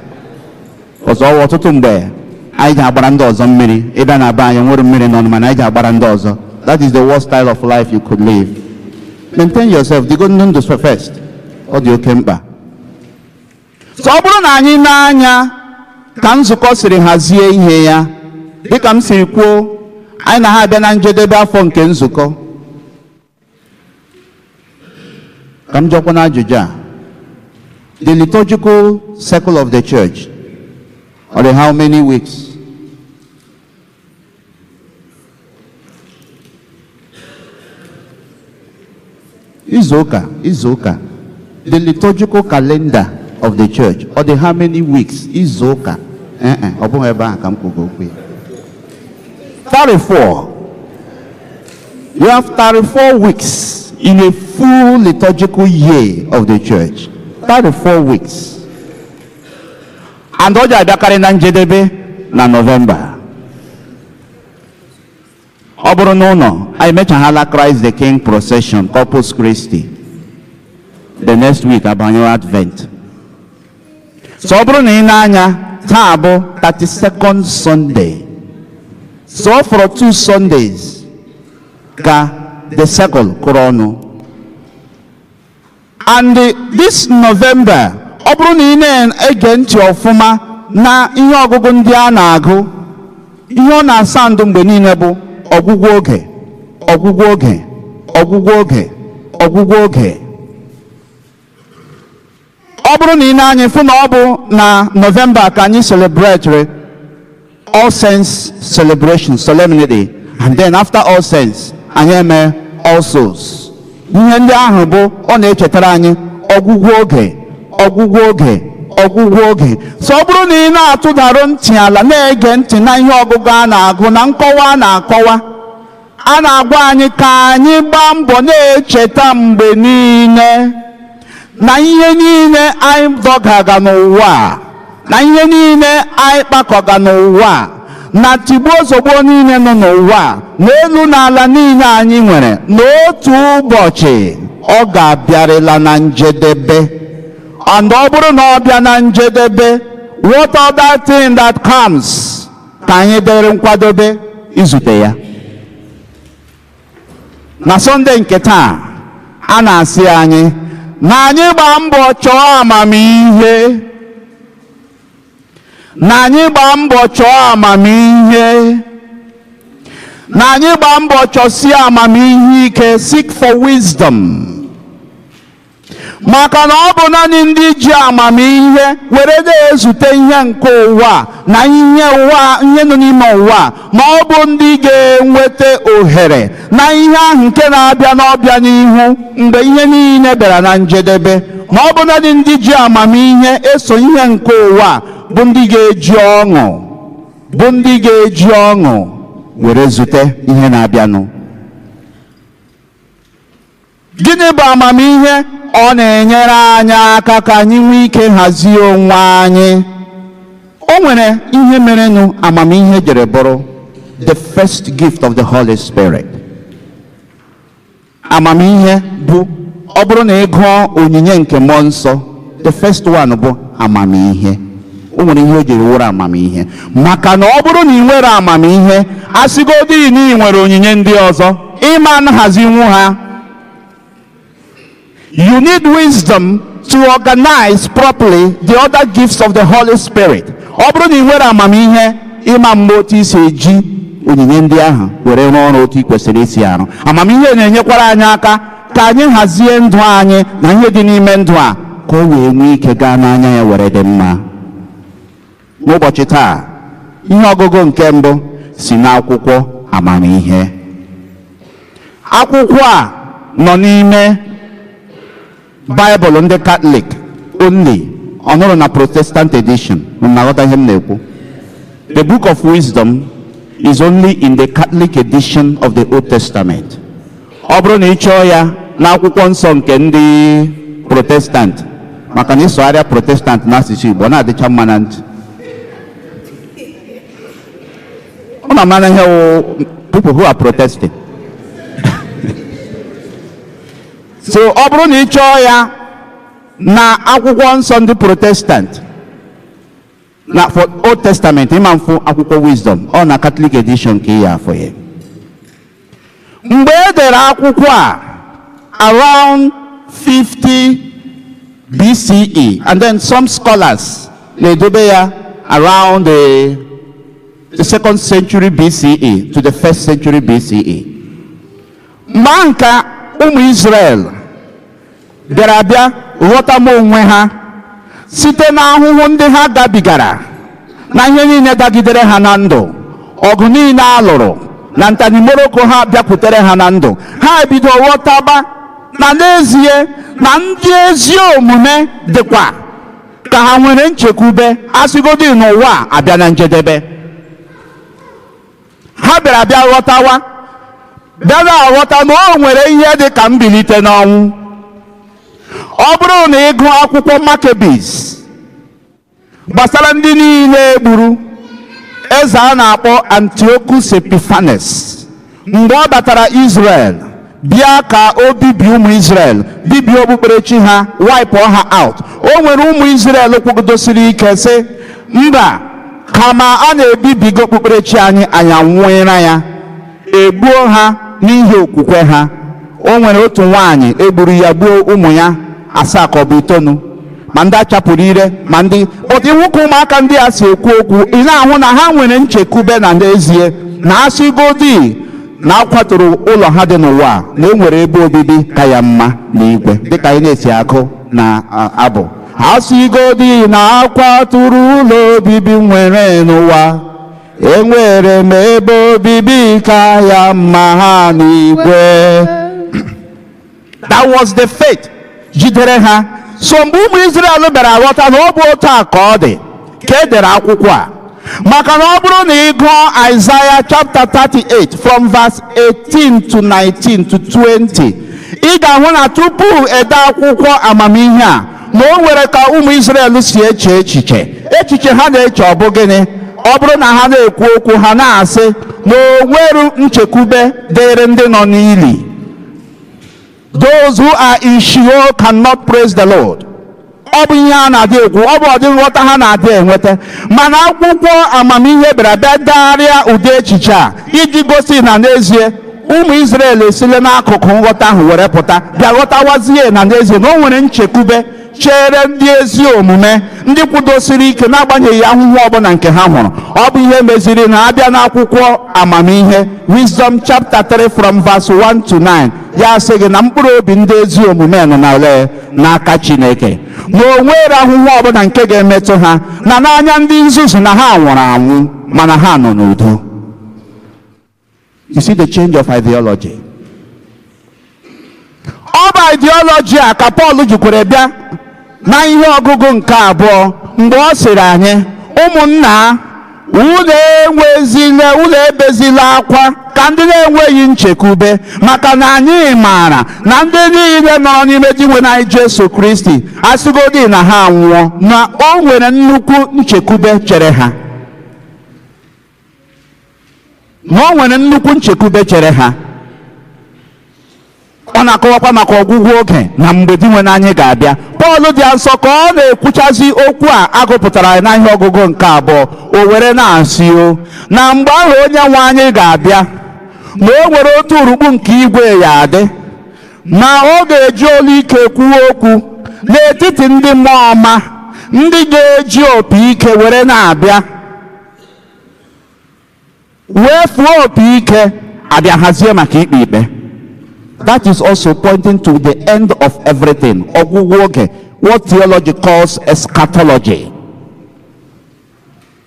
Ọzọ, ọtụtụ mgbe anyị ji agbara ndị ọzọ mmiri, ịbịa na be anyị nwere mmiri n'ọnụ, mana anyị ji agbara ndị ọzọ. That is the worst style of life you could live. Maintain yourself, dịgo ndụ first, ọ dị oke mkpa. So ọ bụrụ na anyị na-anya ka nzukọ siri hazie ihe ya, dịka m siri kwuo, anyị na ha abịa na njedebe afọ nke nzukọ. Ka m jụọkwa na ajụjụ a: the liturgical cycle of the church, ọ dị how many weeks? Izu ụka, izu ụka. The liturgical calendar of the church, ọ dị how many weeks? Izu ụka. Ee e, ọ bụghị ebe ahụ ka m kwugo okwu ya. 34. You have 34 weeks in a full liturgical year of the church, 34 weeks, and ọ ji abịakarị na njedebe na Nọvemba. Ọ bụrụ n'ụlọ anyị mechaghala Christ the King procession, Corpus Christi, the next week abanye Advent. So ọ bụrụ na ị na-anya, taa bụ 32nd Sunday, so ọ fọrọ two Sundays ka the cycle kụrụ ọnụ. And this November, ọ bụrụ na ị na-ege ntị ọfụma na ihe ọgụgụ ndị a na-agụ, ihe ọ na-asa ndụ mgbe niile bụ ọgwụgwụ oge, ọgwụgwụ oge, ọgwụgwụ oge, ọgwụgwụ oge. Ọ bụrụ na ị na-anya fụ na ọ bụ na November ka anyị celebrate All Saints celebration, solemnity, and then after All Saints anyị eme All Souls. Ihe ndị ahụ bụ ọ na-echetara anyị ọgwụgwụ oge, ọgwụgwụ oge, ọgwụgwụ oge. So ọ bụrụ na ị na-atụdarụ ntị ala na-ege ntị na ihe ọgụgụ a na-agụ na nkọwa a na-akọwa, a na-agwa anyị ka anyị gbaa mbọ na-echeta mgbe niile na ihe niile anyị dọgaga n'ụwa a, na ihe niile anyị kpakọga n'ụwa a, na tigbuo zọgbuo niile nọ n'ụwa a, na elu na ala niile anyị nwere, n'otu ụbọchị. Ọ ga-abịarịla na njedebe. And ọ bụrụ na ọ bịa na njedebe, what other thing that comes ka anyị dịrị nkwadobe izute ya? Na Sọnde nke taa, a na-asị anyị na anyị gbaa mbọ chọọ amamihe, na anyị gbaa mbọ chọọ amamihe, na anyị gbaa mbọ chọsie amamihe ike, seek for wisdom, maka na ọ bụ naanị ndị ji amamihe were na-ezute ihe nke ụwa na ihe ụwa, ihe nọ n'ime ụwa, ma ọ bụ ndị ga-enweta ohere na ihe ahụ nke na-abịa n'ọbịa n'ihu mgbe ihe niile bịara na njedebe. Ma ọ bụ naanị ndị ji amamihe eso ihe nke ụwa bụ ndị ga-eji ọṅụ, bụ ndị ga-eji ọṅụ were zute ihe na-abịanụ. Gịnị bụ amamihe? Ọ na-enyere anyị aka ka anyị nwee ike hazie onwe anyị. O nwere ihe merenụ amamihe jere bụrụ the first gift of the Holy Spirit. Amamihe bụ, ọ bụrụ na ị gụọ onyinye nke Mmụọ Nsọ, the first one bụ amamihe. O nwere ihe o jiri wụrụ amamihe, maka na ọ bụrụ na ị nwere amamihe, asịgodi na ị nwere onyinye ndị ọzọ, ịma nhazinwu ha. You need wisdom to organize properly the other gifts of the Holy Spirit. Ọ bụrụ na ị nwere amamihe, ịma mgbe otu isi eji onyinye ndị ahụ were rụọ ọrụ otu ị kwesịrị isi arụ. Amamihe na-enyekwara anyị aka ka anyị hazie ndụ anyị na ihe dị n'ime ndụ a, ka o wee nwee ike gaa n'anya ya were dị mma. N'ụbọchị taa, ihe ọgụgụ nke mbụ si n'akwụkwọ Amamihe. Akwụkwọ a nọ n'ime Baịbụl ndị Katọlik only, ọ nụrụ na Protestant edition. Unu na-aghọta ihe m na-ekwu? The Book of Wisdom is only in the Catholic edition of the Old Testament. Ọ bụrụ na ị chọọ ya n'akwụkwọ nsọ nke ndị Protestant, maka na ịsụgharịa Protestant n'asụsụ Igbo, ọ na-adịcha mma na ntị. Ọ na-amara ihe wụ people who are protesting. So ọ bụrụ na ị chọọ ya na akwụkwọ nsọ ndị Protestant na for Old Testament, ịma mfụ akwụkwọ Wisdom. Ọ na Catholic edition ka ị ya afọ ya. Mgbe e dere akwụkwọ a, around 50 BCE, and then some scholars na-edobe ya around the second century BCE to the first century BCE, mgbe ahụ ka ụmụ Israel bịara bịa ghọta m onwe ha site n'ahụhụ ndị ha gabigara na ihe niile dagidere ha na ndụ, ọgụ niile a lụrụ na ntanimoroko ha bịakwutere ha na ndụ. Ha ebido ghọtaba na n'ezie na ndị ezi omume dịkwa ka ha nwere nchekwube, asịgodi n'ụwa a abịa na njedebe. Ha bịara bịa ghọtawa, bịara aghọta na o nwere ihe dị ka mbilite n'ọnwụ. Ọ bụrụ na ị gụọ akwụkwọ Maccabees gbasara ndị niile egburu eze a na-akpọ Antiochus Epiphanes, mgbe ọ batara Israel bịa ka o bibie ụmụ Israel, bibie okpukperechi ha, wipe ha out, o nwere ụmụ Israel kwugidosiri ike sị mba, kama a na-ebibigo okpukperechi anyị, anyị anwụnyere ya. Egbuo ha n'ihi okwukwe ha. O nwere otu nwaanyị egburu ya, gbuo ụmụ ya asaa ka ọ bụ itoolu, ma ndị achapụrụ ire, ma ndị otu iwu ka ụmụaka ndị a si ekwu okwu, ị na-ahụ na ha nwere nchekwube na n'ezie na asịgodi na akwaturu ụlọ ha dị n'ụwa, na e nwere ebe obibi ka ya mma n'igwe, dịka anyị na-esi agụ na abụ: asịgodi na akwaturu ụlọ obibi nwere n'ụwa, enwere m ebe obibi ka ya mma ha n'igwe. That was the faith jidere ha. So mgbe ụmụ Israel bịara ghọta na ọ bụ otu a ka ọ dị, ka e dere akwụkwọ a. Maka na ọ bụrụ na ị gụọ Isaiah chapter 38 from verse 18 to 19 to 20, ị ga-ahụ na tupu ede akwụkwọ amamihe a, na o nwere ka ụmụ Israel si eche echiche. Echiche ha na-eche ọ bụ gịnị? Ọ bụrụ na ha na-ekwu okwu, ha na-asị na o nweru nchekwube dịrị ndị nọ n'ili. Those who are in Sheol cannot praise the Lord. Ọ bụ ihe a na-adị ekwu, ọ bụ ọdị nghọta ha na-adị enweta. Mana akwụkwọ amamihe bịara bịa dagharịa ụdị echiche a iji gosi na n'ezie ụmụ Izrel esile n'akụkụ nghọta ahụ were pụta, bịa ghọtawazie na n'ezie na o nwere nchekwube chere ndị ezi omume, ndị kwudosiri ike n'agbanyeghị ahụhụ ọbụla nke ha hụrụ. Ọ bụ ihe meziri na abịa n'akwụkwọ amamihe, Wisdom chapter 3 from verse 1 to 9, ya sị gị na mkpụrụ obi ndị ezi omume nọ na ole n'aka Chineke, na o nwere ahụhụ ọbụla nke ga-emetụ ha, na n'anya ndị nzuzu na ha nwụrụ anwụ, mana ha nọ n'udo. You see the change of ideology. Ọ bụ ideology a ka Pọl jikwere bịa na ihe ọgụgụ nke abụọ mgbe ọ sịrị anyị, ụmụnna, unu enwezila, unu ebezila akwa ka ndị na-enweghị nchekwube, maka na anyị maara na ndị niile nọrọ n'ime Dinwenụ anyị Jesu Kristi, asịgodi na ha nwụọ, na o nwere nnukwu nchekwube chere ha, na o nwere nnukwu nchekwube chere ha. Ọ na-akọwakwa maka ọgwụgwụ oge na mgbe Dinwenụ anyị ga-abịa. Pọl dị nsọ ka ọ na-ekwuchazi okwu a agụpụtara anyị na ihe ọgụgụ nke abụọ, o were na-asị o na mgbe ahụ onye nwe anyị ga-abịa, na o nwere otu urukpu nke igwe ya adị, na ọ ga-eji olu ike kwuo okwu n'etiti ndị mmụọ ọma, ndị ga-eji opi ike were na-abịa, wee fụọ opi ike abịa hazie maka ikpe ikpe. That is also pointing to the end of everything. Ọgwụgwụ oge, what theology calls eschatology.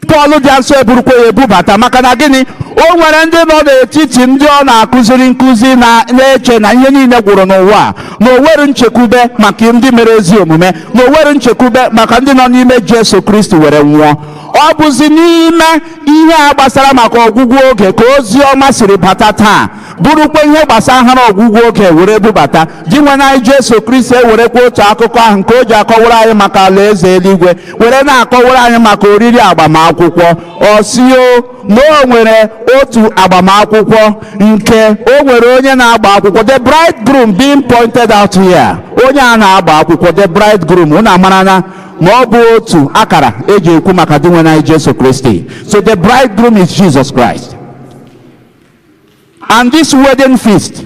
Pọl dị nsọ eburukwa ya ebubata, maka na gịnị? O nwere ndị nọ n'etiti ndị ọ na-akụziri nkụzi na-eche na ihe niile gwụrụ n'ụwa, na o nwere nchekwube maka ndị mere ezi omume, na o nwere nchekwube maka ndị nọ n'ime Jesu Kristi were nwụọ. Ọ bụzi n'ime ihe a gbasara maka ọgwụgwụ oge ka ozi ọma siri bata taa, bụrụkwa ihe gbasara ọgwụgwụ oge were bubata. Dinwenụ anyị Jesu Kristi ewerekwa otu akụkọ ahụ nke o ji akọwara anyị maka alaeze eluigwe were na-akọwara anyị maka oriri agbamakwụkwọ. Ọ sio na o nwere otu agbamakwụkwọ nke o nwere onye na-agba akwụkwọ, the bridegroom being pointed out here. Onye a na-agba akwụkwọ, the bridegroom, unu amara na ọ bụ otu akara eji ekwu maka Dinwenụ anyị Jesu Kristi. So the bridegroom is Jesus Christ. And this wedding feast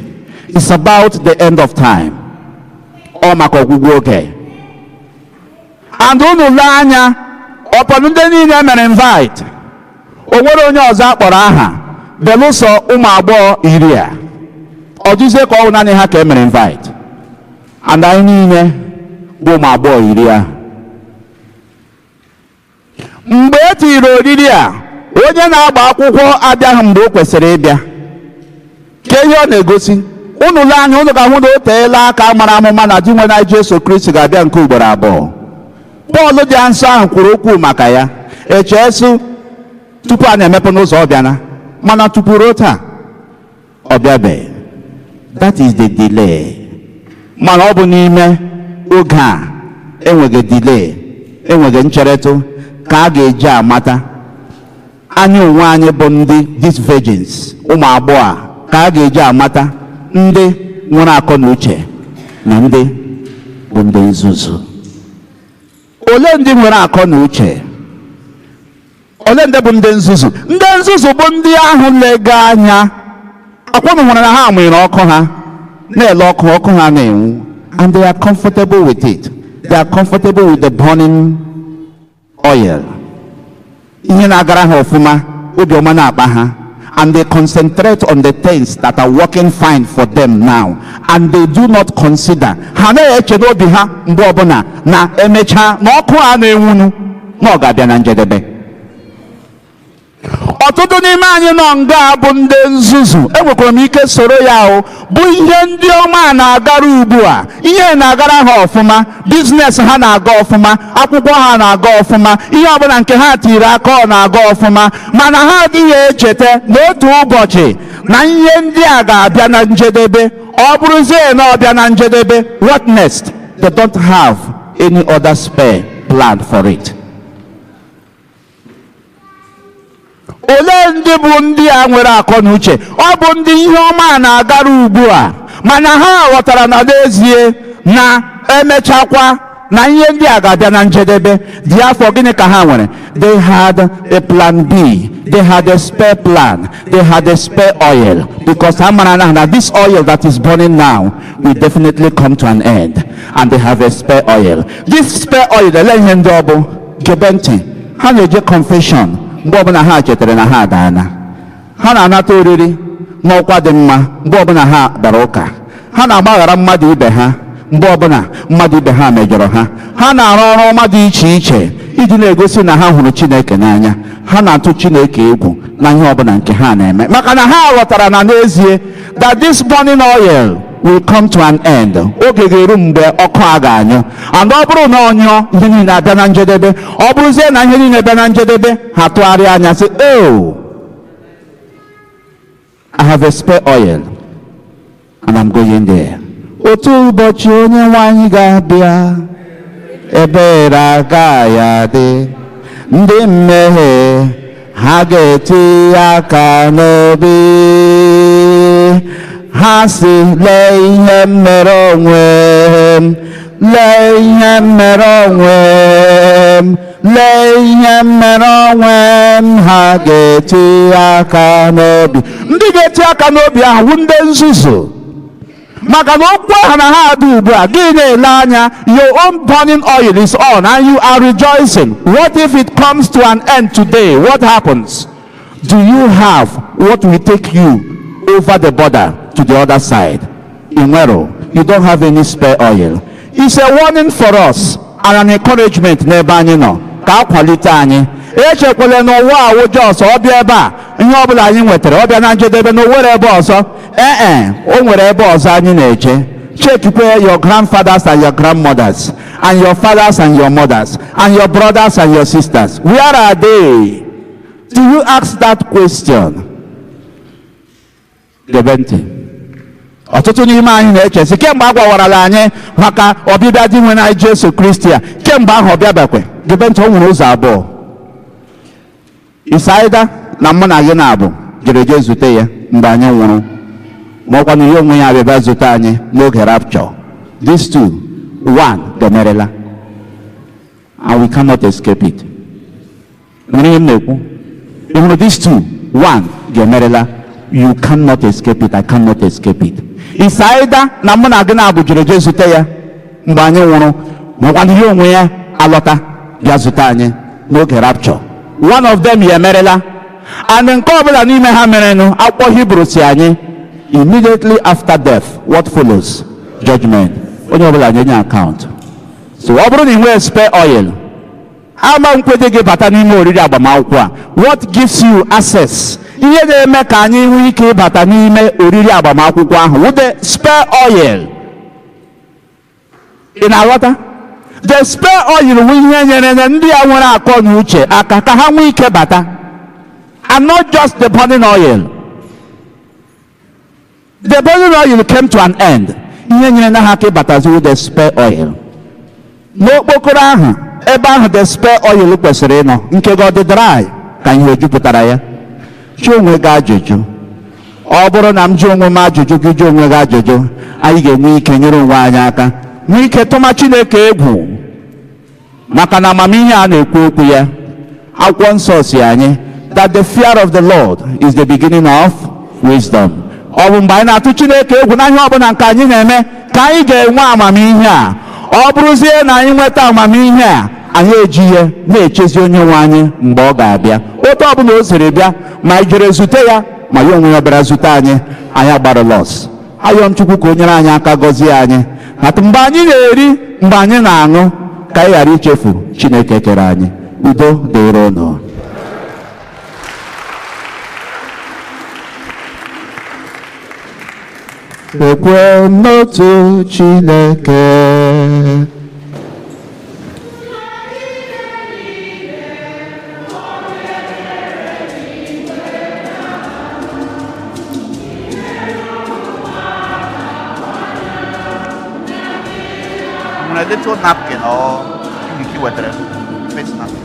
is about the end of time. Ọ maka ọgwụgwụ oge. And unu lee anya, ọpọdụ ndị niile mere invite, o nwere onye ọzọ akpọrọ aha belụsọ ụmụ agbọghọ iri a. Ọ dịzie ka ọ bụ naanị ha ka e mere invite. And anyị niile bụ ụmụ agbọghọ iri ahụ. Mgbe e tiri oriri a, onye na-agba akwụkwọ abịaghị mgbe o kwesịrị ịbịa. Ka ihe ọ na-egosi, unu lee anya, unu ga-ahụ na o teela aka mara amụma na Dinwenụ anyị Jesu Kristi ga-abịa nke ugboro abụọ. Pọl dị nsọ ahụ kwuru okwu maka ya, echeesu tupu a na-emepe n'ụzọ ọ bịana, mana tupu ruo taa ọ bịabeghị. That is the delay. Mana ọ bụ n'ime oge a enweghị delay, enweghị ncheretụ, ka a ga-eji amata anyị onwe anyị bụ ndị these virgins, ụmụ agbọghọ a, ka a ga-eji amata ndị nwere akọ na uche na ndị bụ ndị nzuzu. Ole ndị nwere akọ na uche? Ole ndị bụ ndị nzuzu? Ndị nzuzu bụ ndị ahụ lega anya akwụnụ hụrụ na ha mụnyere ọkụ ha na-ele ọkụ, ọkụ ha na-enwu, and they are comfortable with it. They are comfortable with the burning oil. Ihe na-agara ha ọfụma, obiọma na-akpa ha, and they concentrate on the things that are working fine for them now, and they do not consider, ha na-eche n'obi ha mgbe ọbụla na emechaa na ọkụ a na-enwunu na ọ ga-abịa na njedebe. Ọtụtụ n'ime anyị nọ nga bụ ndị nzuzu. Enwekwara m ike soro ya o bụ ihe ndị ọma na-agara ugbu a, ihe na-agara ha ọfụma, business ha na-aga ọfụma, akwụkwọ ha na-aga ọfụma, ihe ọbụla nke ha tiri aka ọ na-aga ọfụma, mana ha adịghị echeta na otu ụbọchị na ihe ndị a ga-abịa na njedebe. Ọ bụrụzie na ọ bịa na njedebe, what next? They don't have any other spare plan for it. Olee ndị bụ ndị a nwere akọ na uche? Ọ bụ ndị ihe ọma na-agara ugbu a, Mana ha ghọtara na n'ezie na emechakwa na ihe ndị a ga-abịa na njedebe dị afọ. Gịnị ka ha nwere? They had a plan B, they had a spare plan, they had a spare oil, because ha mara na this oil that is burning now will definitely come to an end, and they have a spare oil. This spare oil, ele ihe ndị ọ bụ? Gebe ntị. Ha na-eje confession mgbe ọbụla ha chetara na ha adaana. Ha na-anata oriri n'ọkwa dị mma mgbe ọbụla ha dara ụka. Ha na-agbaghara mmadụ ibe ha mgbe ọbụla mmadụ ibe ha mejọrọ ha. Ha na-arụ ọrụ ọma dị iche iche iji na-egosi na ha hụrụ Chineke n'anya. Ha na-atụ Chineke egwu na ihe ọbụla nke ha na-eme, maka na ha ghọtara na n'ezie that this burning oil will come to an end. Oge ga-eru mgbe ọkụ a ga-anyụ, and ọ bụrụ na ọ nyụọ, ihe niile abịa na njedebe. Ọ bụrụzie na ihe niile bịa na njedebe, ha tụgharịa anya sị, "Oh, I have a spare oil and I'm going there." Otu ụbọchị onye nwe anyị ga-abịa, ebere agaghị adị. Ndị mmehie ha ga-eti aka n'obi, ha si, "Lee ihe m mere onwe m, lee ihe m mere onwe m, lee ihe m mere onwe m." Ha ga-eti aka n'obi. Ndị ga-eti aka n'obi ahụ wụ ndị nzuzu, maka na okwu ahụ na ha dị ugbu a. Gị na-ele anya, your own burning oil is on and you are rejoicing. What if it comes to an end today? What happens? Do you have what will take you over the border to the other side? Inwero. You don't have any spare oil. It's a warning for us and an encouragement n'ebe anyị nọ ka akwalite anyị. Echekwala n'ụwa awụ just ọ bịa ebe a, ihe ọbụla anyị nwetara ọ bịa na njedebe, na o nwere ebe ọzọ. Ee, o nwere ebe ọzọ anyị na-eje. Chekikwe your grandfathers and your grandmothers and your fathers and your mothers and your brothers and your sisters. Where are they? Do you ask that question? Gebe ntị. Ọtụtụ n'ime anyị na-echesi kemgbe a gwawarala anyị maka ọbịbịa dị nwe anyị Jesu Kristi a, kemgbe ahụ ọ bịabekwe. Gebe ntị, o nwere ụzọ abụọ. Isaida na mụ na gị na-abụ jere jee zute ya mgbe anyị nwụrụ, ma ọkwa na ihe onwe ya abịa zute anyị n'oge rapture. These two, one ga-emerela, and we cannot escape it. Nwere ihe m na-ekwu? Ị hụrụ these two, one ga-emerela. You cannot escape it, I cannot escape it. It's either na mụ na gị na-abụ jere jee zute ya mgbe anyị nwụrụ, ma ọkwa na ihe onwe ya alọta bịa zute anyị n'oge rapture. One of them ya emerela, and nke ọbụla n'ime ha merenụ, akwụkwọ Hibru si anyị, immediately after death, what follows? Judgment. Onye ọbụla nye account. So ọ bụrụ na ị nwee spare oil, ama nkwede gị bata n'ime oriri agbamakwụkwọ a. What gives you access? Ihe na-eme ka anyị nwee ike ịbata n'ime oriri agbamakwụkwọ ahụ wụ the spare oil. Ị na-aghọta? The spare oil wụ ihe nyere na ndị a nwere akọ na uche aka ka ha nwee ike bata, and not just the burning oil. The burning oil came to an end. Ihe nyere na ha aka ịbatazi wụ the spare oil. N'okpokoro ahụ, ebe ahụ the spare oil kwesịrị ịnọ, nke gị ọ dị dry ka ihe jupụtara ya? Jụọ onwe gị ajụjụ. Ọ bụrụ na m jụọ onwe m ajụjụ, gị jụọ onwe gị ajụjụ, anyị ga-enwe ike nyere onwe anyị aka, nwee ike tụma Chineke egwu, maka na amamihe a na-ekwu okwu ya, akwụkwọ nsọ si anyị that the fear of the Lord is the beginning of wisdom. Ọ bụ mgbe anyị na-atụ Chineke egwu na ihe ọbụla nke anyị na-eme ka anyị ga-enwe amamihe a. Ọ bụrụzie na anyị nweta amamihe a, anyị eji ihe na-echezi onye nwe anyị mgbe ọ ga-abịa. Otu ọbụla o siri bịa, ma anyị jere zute ya, ma ya onwe ya bịara zute anyị, anyị agbara loss. Ayọ m Chukwu ka o nyere anyị aka, gọzie anyị atụ mgbe anyị na-eri, mgbe anyị na-aṅụ, ka anyị ghara ichefu Chineke kere anyị. Udo dịrị unu. Ekwe n'otu Chineke. Nwere little napkin or nke wetara face napkin?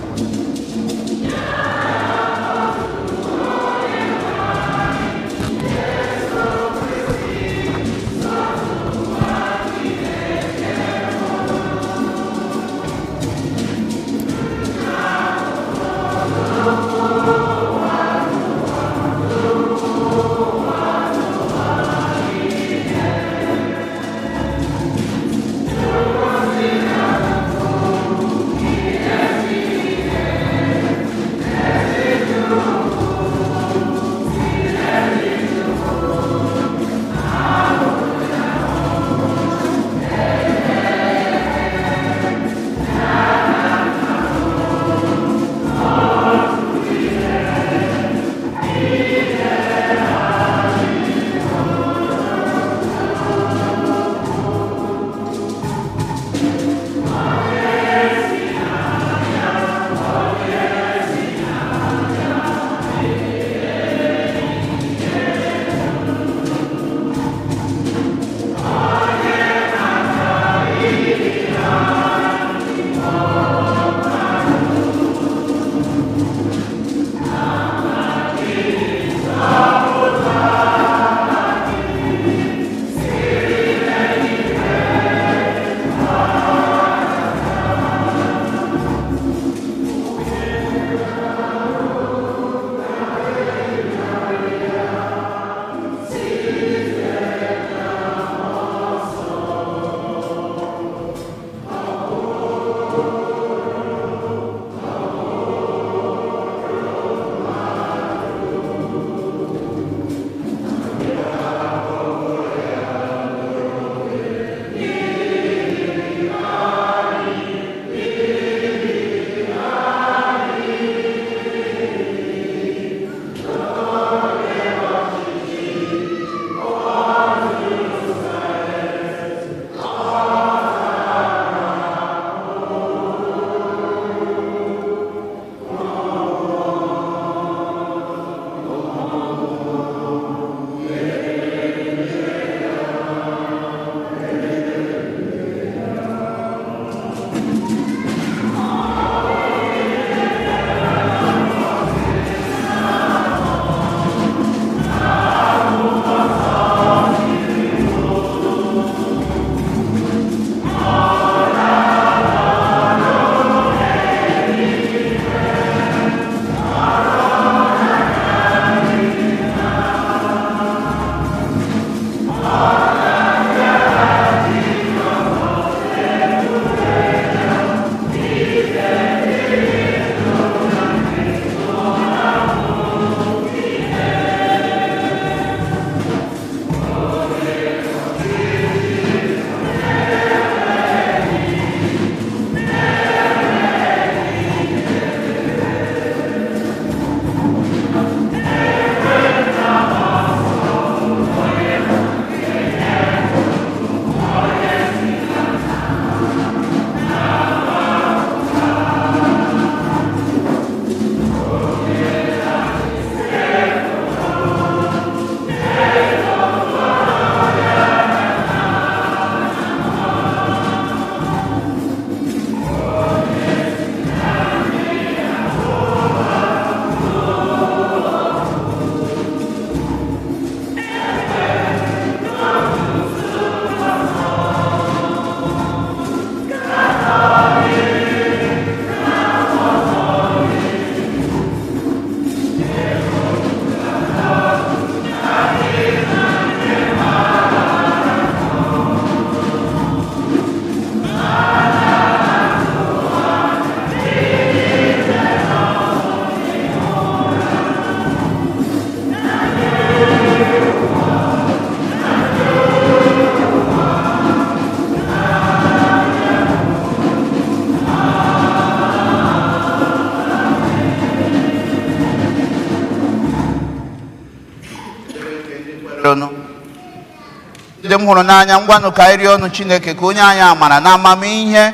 m hụrụ n'anya, ngwanụ, ka anyị rịọ ọnụ Chineke ka onye anyị amara na amamihe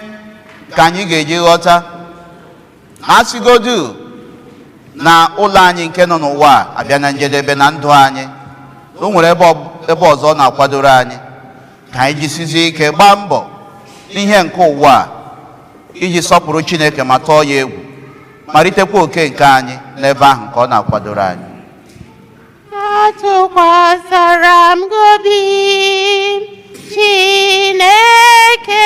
ka anyị ga-eji ghọta na asịgodu na ụlọ anyị nke nọ n'ụwa a abịa na njedebe na ndụ anyị, o nwere ebe ọzọ ọ na-akwadoro anyị. Ka anyị jisizie ike gbaa mbọ n'ihe nke ụwa a iji sọpụrụ Chineke ma tọọ ya egwu, ma ritekwa oke nke anyị n'ebe ahụ nke ọ na-akwadoro anyị. Atụkwasara m gị obi, Chineke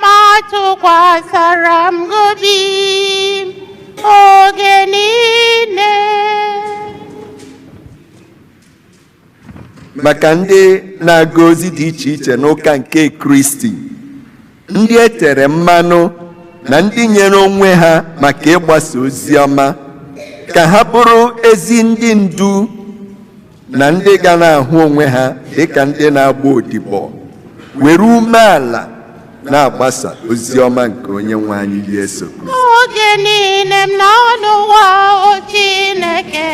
m, atụkwasara m gị obi oge niile. Maka ndị na-aga ozi dị iche iche n'ụka nke Kristi, ndị e tere mmanụ na ndị nyere onwe ha maka ịgbasa ozi ọma, ka ha bụrụ ezi ndị ndu na ndị ga na-ahụ onwe ha dịka ndị na-agba odibo, were umeala na-agbasa ozi ọma nke Onye nwe anyị Jesu Kristi. Oge niile m nọ n'ụwa, o Chineke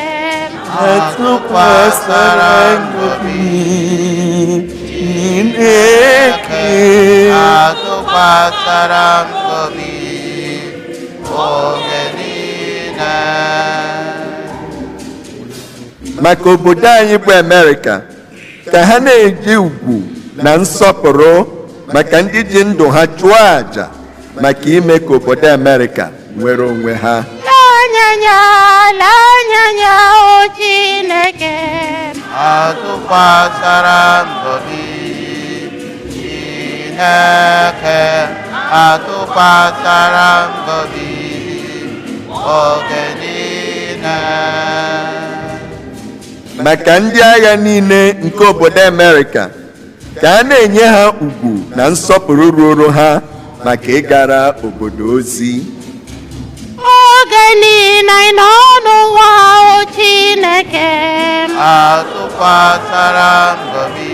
m. Atụkwasara m obi, Chineke. Atụkwasara m obi oge niile. Maka obodo anyị bụ Amerịka, ka ha na-eji ugwu na nsọpụrụ maka ndị ji ndụ ha chụọ àjà maka ime ka obodo Amerịka nwere onwe ha. Lee anya, o Chineke m. Atụkwasara m obi, Chineke, atụkwasara m obi oge niile. Maka ndị agha niile nke obodo Amerịka, ka a na-enye ha ugwu na nsọpụrụ ruoro ha maka ịgara obodo ozi. Oge niile anyị nọ n'ụwa, o Chineke m. Atụkwasara m obi,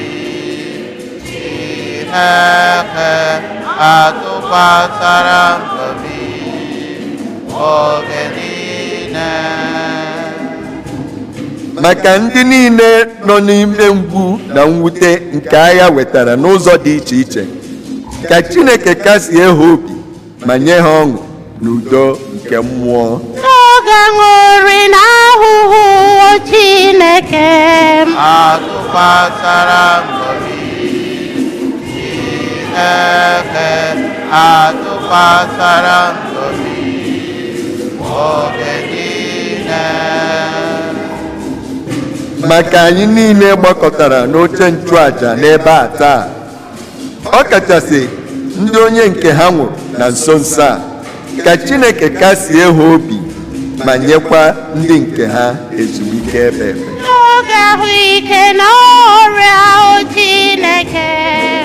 Chineke, atụkwasara m obi oge niile. Maka ndị niile nọ n'ime mgbu na mwute nke agha wetara n'ụzọ dị iche iche, ka Chineke kasie ha obi ma nye ha ọṅụ na udo nke mmụọ. N'oge aṅụrị na ahụhụ, o Chineke m. Atụkwasara m obi, Chineke, atụkwasara m obi oge niile. Maka anyị niile gbakọtara n'oche nchụàjà n'ebe a taa, ọ kachasị ndị onye nke ha nwụrụ na nso nso a, ka Chineke kasie ha obi ma nyekwa ndị nke ha ezumike ebe ebe. N'oge ahụike na ọrịa, o Chineke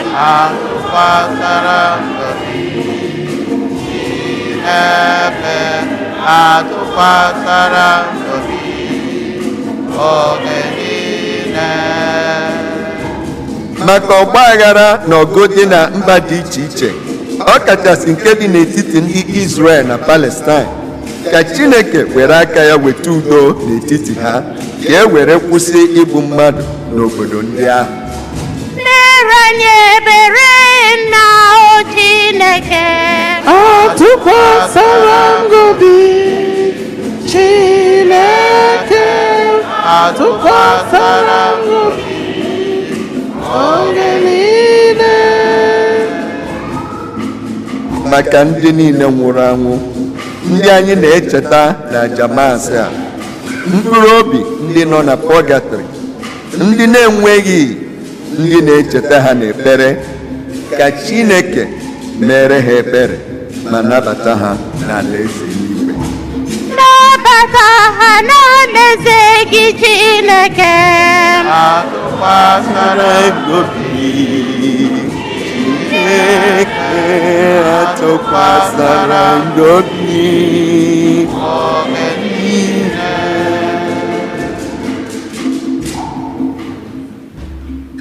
m. Atụkwasara m obi, Chineke, atụkwasara m obi oge niile. Maka ọgba aghara na ọgụ dị na mba dị iche iche, ọ kachasị nke dị n'etiti ndị Israel na Palestine, ka Chineke were aka ya weta udo n'etiti ha, ka e were kwụsị igbu mmadụ n'obodo ndị ahụ. Mere anyị ebere nna, o Chineke. Atụkwasara m gị obi, Chineke, atụkwasara m gị obi oge niile. Maka ndị niile nwụrụ anwụ, ndị anyị na-echeta na aja Maasị a, mkpụrụ obi ndị nọ na pọgatrị, ndị na-enweghị ndị na-echeta ha n'ekpere, ka Chineke mere ha ebere ma nabata ha n'alaeze eluigwe. Nabata ha n'alaeze gị, Chineke. Atụkwasara obi, Chineke, atụkwasara gị obi. Oge niile.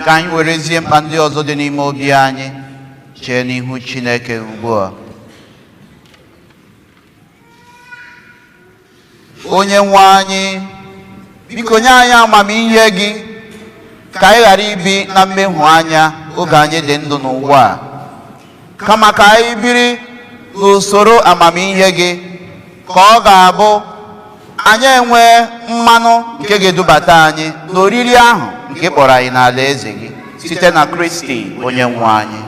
Ka anyị werezie mkpa ndị ọzọ dị n'ime obi anyị chee n'ihu Chineke ugbu a. Onye nwe anyị, biko nye anyị amamihe gị. Ka anyị ghara ibi na mmehie anya oge anyị dị ndụ n'ụwa a, kama ka anyị biri n'usoro amamihe gị, ka ọ ga-abụ anyị enwee mmanụ nke ga-edubata anyị n'oriri ahụ nke ị kpọrọ anyị n'ala eze gị, site na Kristi onye nwe anyị.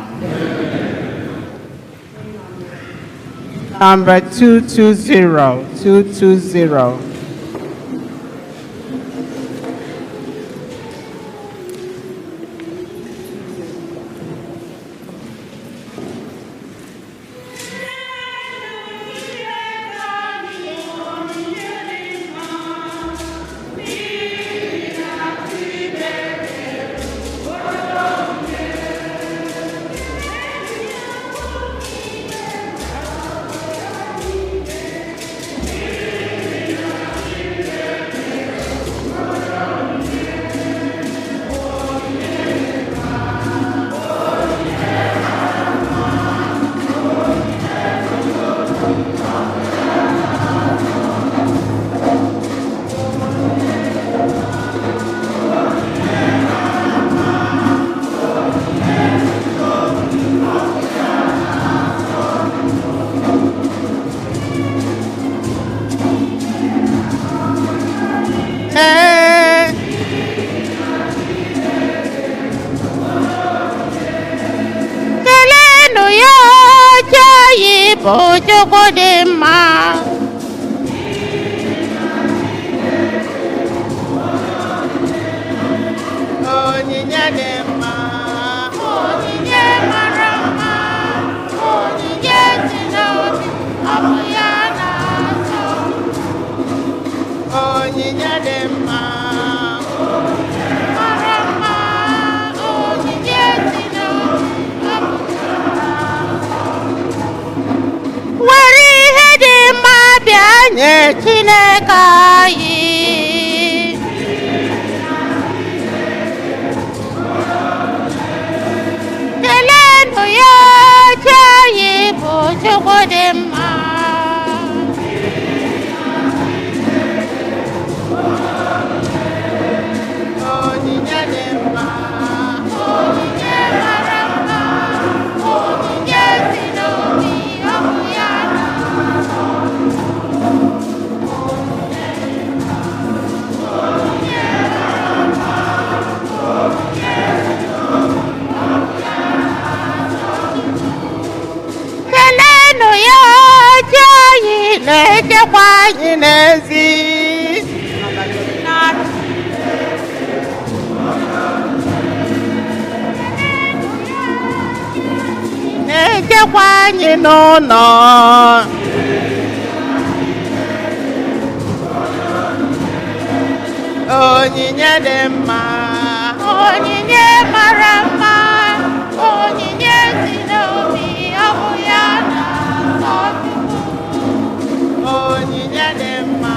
Number 220, 220. Ee. Kelenụ ya, oche anyị bụ Chukwu dị mma. Onyinye dị mma, onyinye mara mma, onyinye si n'obi, ọ bụ ya na-asọ. Onyinye dị mma, mara mma, onyinye si n'obi, ọ bụ ya na-asọ. Were ihe dị mma bịa nye Chineke anyị. Kelenụ ya, chi anyị bụ Chukwu dị mma. Onyinye dị mma, onyinye mara mma, onyinye si n'obi, ọ bụ ya na-asọ. Kelenụ ya, chi anyị na-echekwa anyị n'ezi. Na-echekwa anyị n'ụlọ. Onyinye dị mma, onyinye mara mma, onyinye si n'obi, ọ bụ ya na-asọ Chukwu. Onyinye dị mma,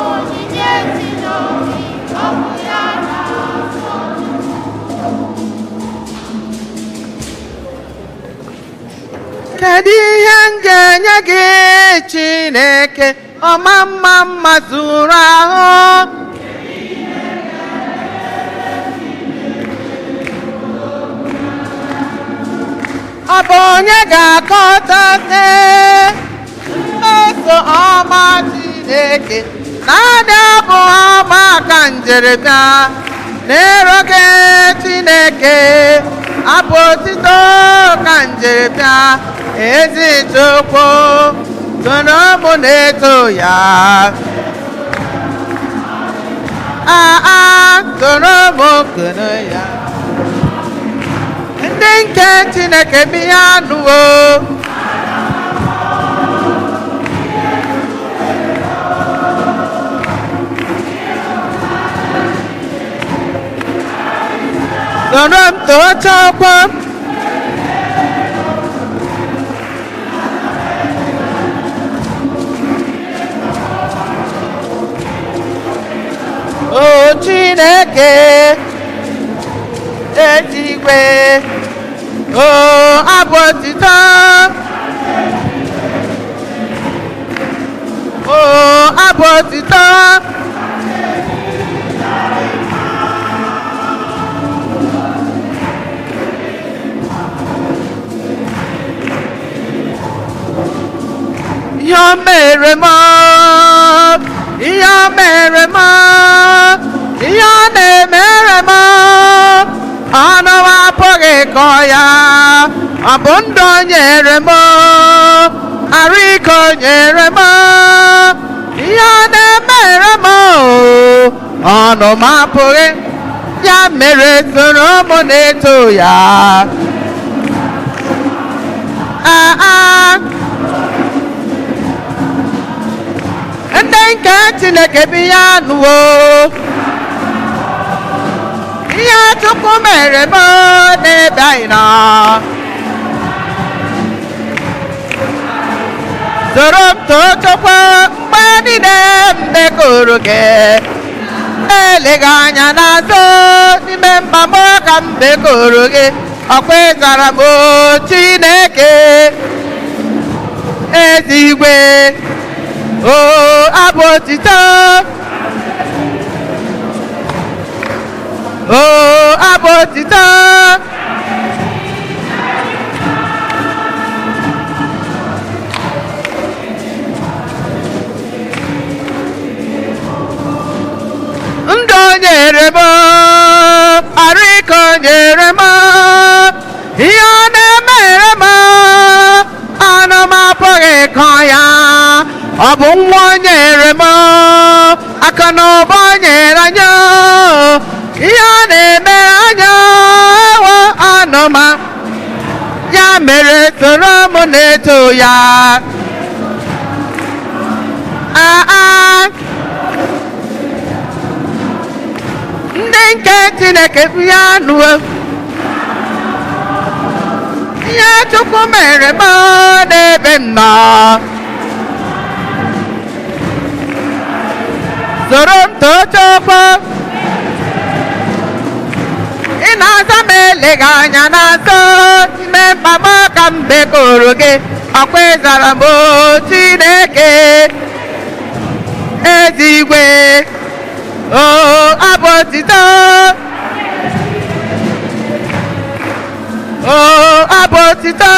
onyinye si n'obi, ọ bụ ya na-asọ Chukwu. Kedu ihe m ga-enye gị, Chineke ọma mma mma zuru ahụ? Ọ bụ onye ga-akọta mmeso ọma Chineke? Naanị abụ ọma ka njeribịa n'ịrụ gị, Chineke. Abụ otito ka njeribịa, ezi Chukwu, soro mụ na-eto ya. Aa, soro mụ kene ya. Ndị nke Chineke, bịa nụwo. Soro m too Chukwu. O Chineke eluigwe, o abụ otito, o abụ otito. o mere m, ihe o mere m, ihe ọ na-emere m, ọnụ m apụghị ịkọ ya. Ọ bụ ndụ o nyere m, arụ ike o nyere m, ihe ọ na-emere m, ọnụ m apụghị. Ya mere soro m na-eto ya. Ah, ah. Ndị nke Chineke bi ya nụwo ihe Chukwu mere m n'ebe anyị nọ. Soro m too Chukwu mgbe niile m mekọrọ gị. Eleghị anya n'azụ n'ime mkpa m ka m mekọrọ gị. Ọkwa ịzara m o Chineke ezigwe o abụ otito o abụ otito. Ndụ o nyere m, arụ ike o nyere m, ihe ọ na-emere m, anụ m apụghị ịkọ ya. Ọ bụ nwa o nyere m, aka na ụba o nyere anyị, ihe ọ na-eme anya ewo anụ m. Ya mere soro m na-eto ya. Ah, ah. Ndị nke Chineke ya nụọ ihe Chukwu mere m n'ebe m nọ. Soro m too Chukwu. Ị na-aza m eleghị anya n'azụ n'ime mkpa m ka m bekọrọ gị. Ọkwa ịzara m o Chineke ezigwe o abụ otito o abụ otito.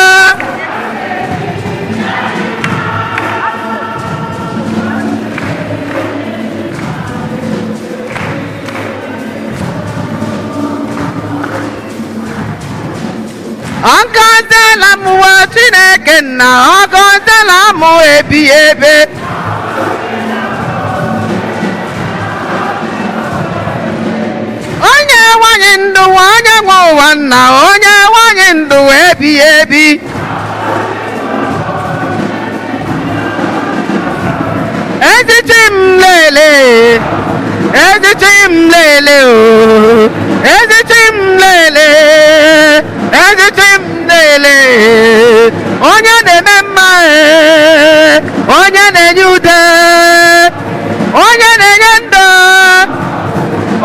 Ọ gọziela m wa Chineke nna, ọ gọziela m ebighị ebe. Onye nwanyị ndụ, onye nwe ụwa nna, onye nwanyị ndụ ebighị ebi. Ezichi m lele, ezichi m lele o, ezichi m lele, ezichi m lele. Onye na-eme mma, onye na-enye ude, onye na-enye ndụ,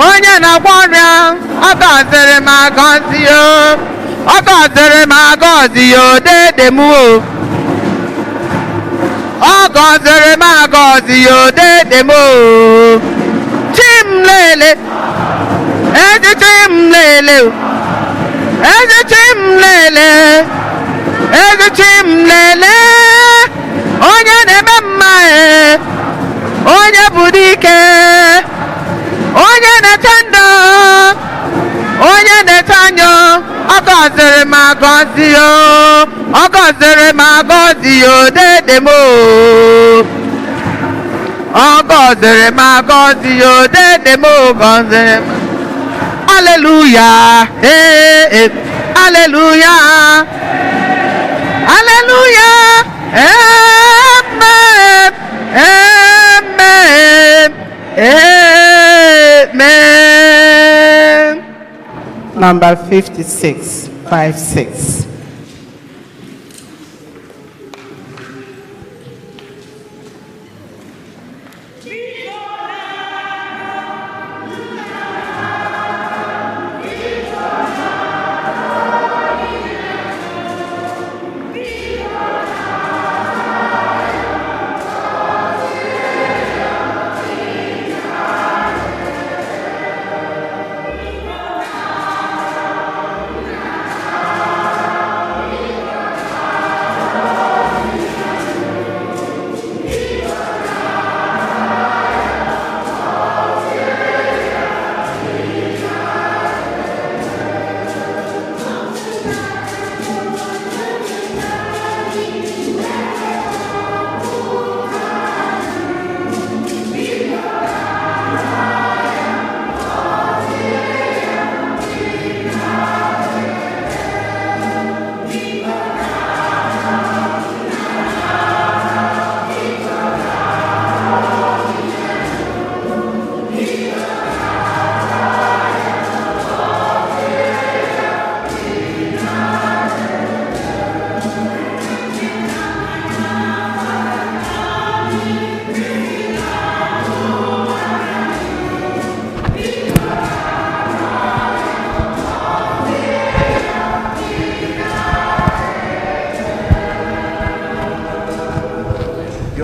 onye na-agwọ ọrịa, ọ gọziri m agọzi o, ọ gọziri m agọzi o, dede m o. Ọ gọziri m agọzi o, dede m o. Chi m lele, ezi chi m lele o, ezi chi m lele, ezi chi m lele. Onye na-eme mma, onye bụ dike, onye na-eche ndụ, onye na-eche anya, ọ gọziri m agọzi o, ọ gọziri m agọzi o, dede m o. Ọ gọziri m agọzi o, dede m o, gọziri m. Hallelujah, eh, eh, hallelujah, hallelujah, amen, amen, amen. Number 56, 56.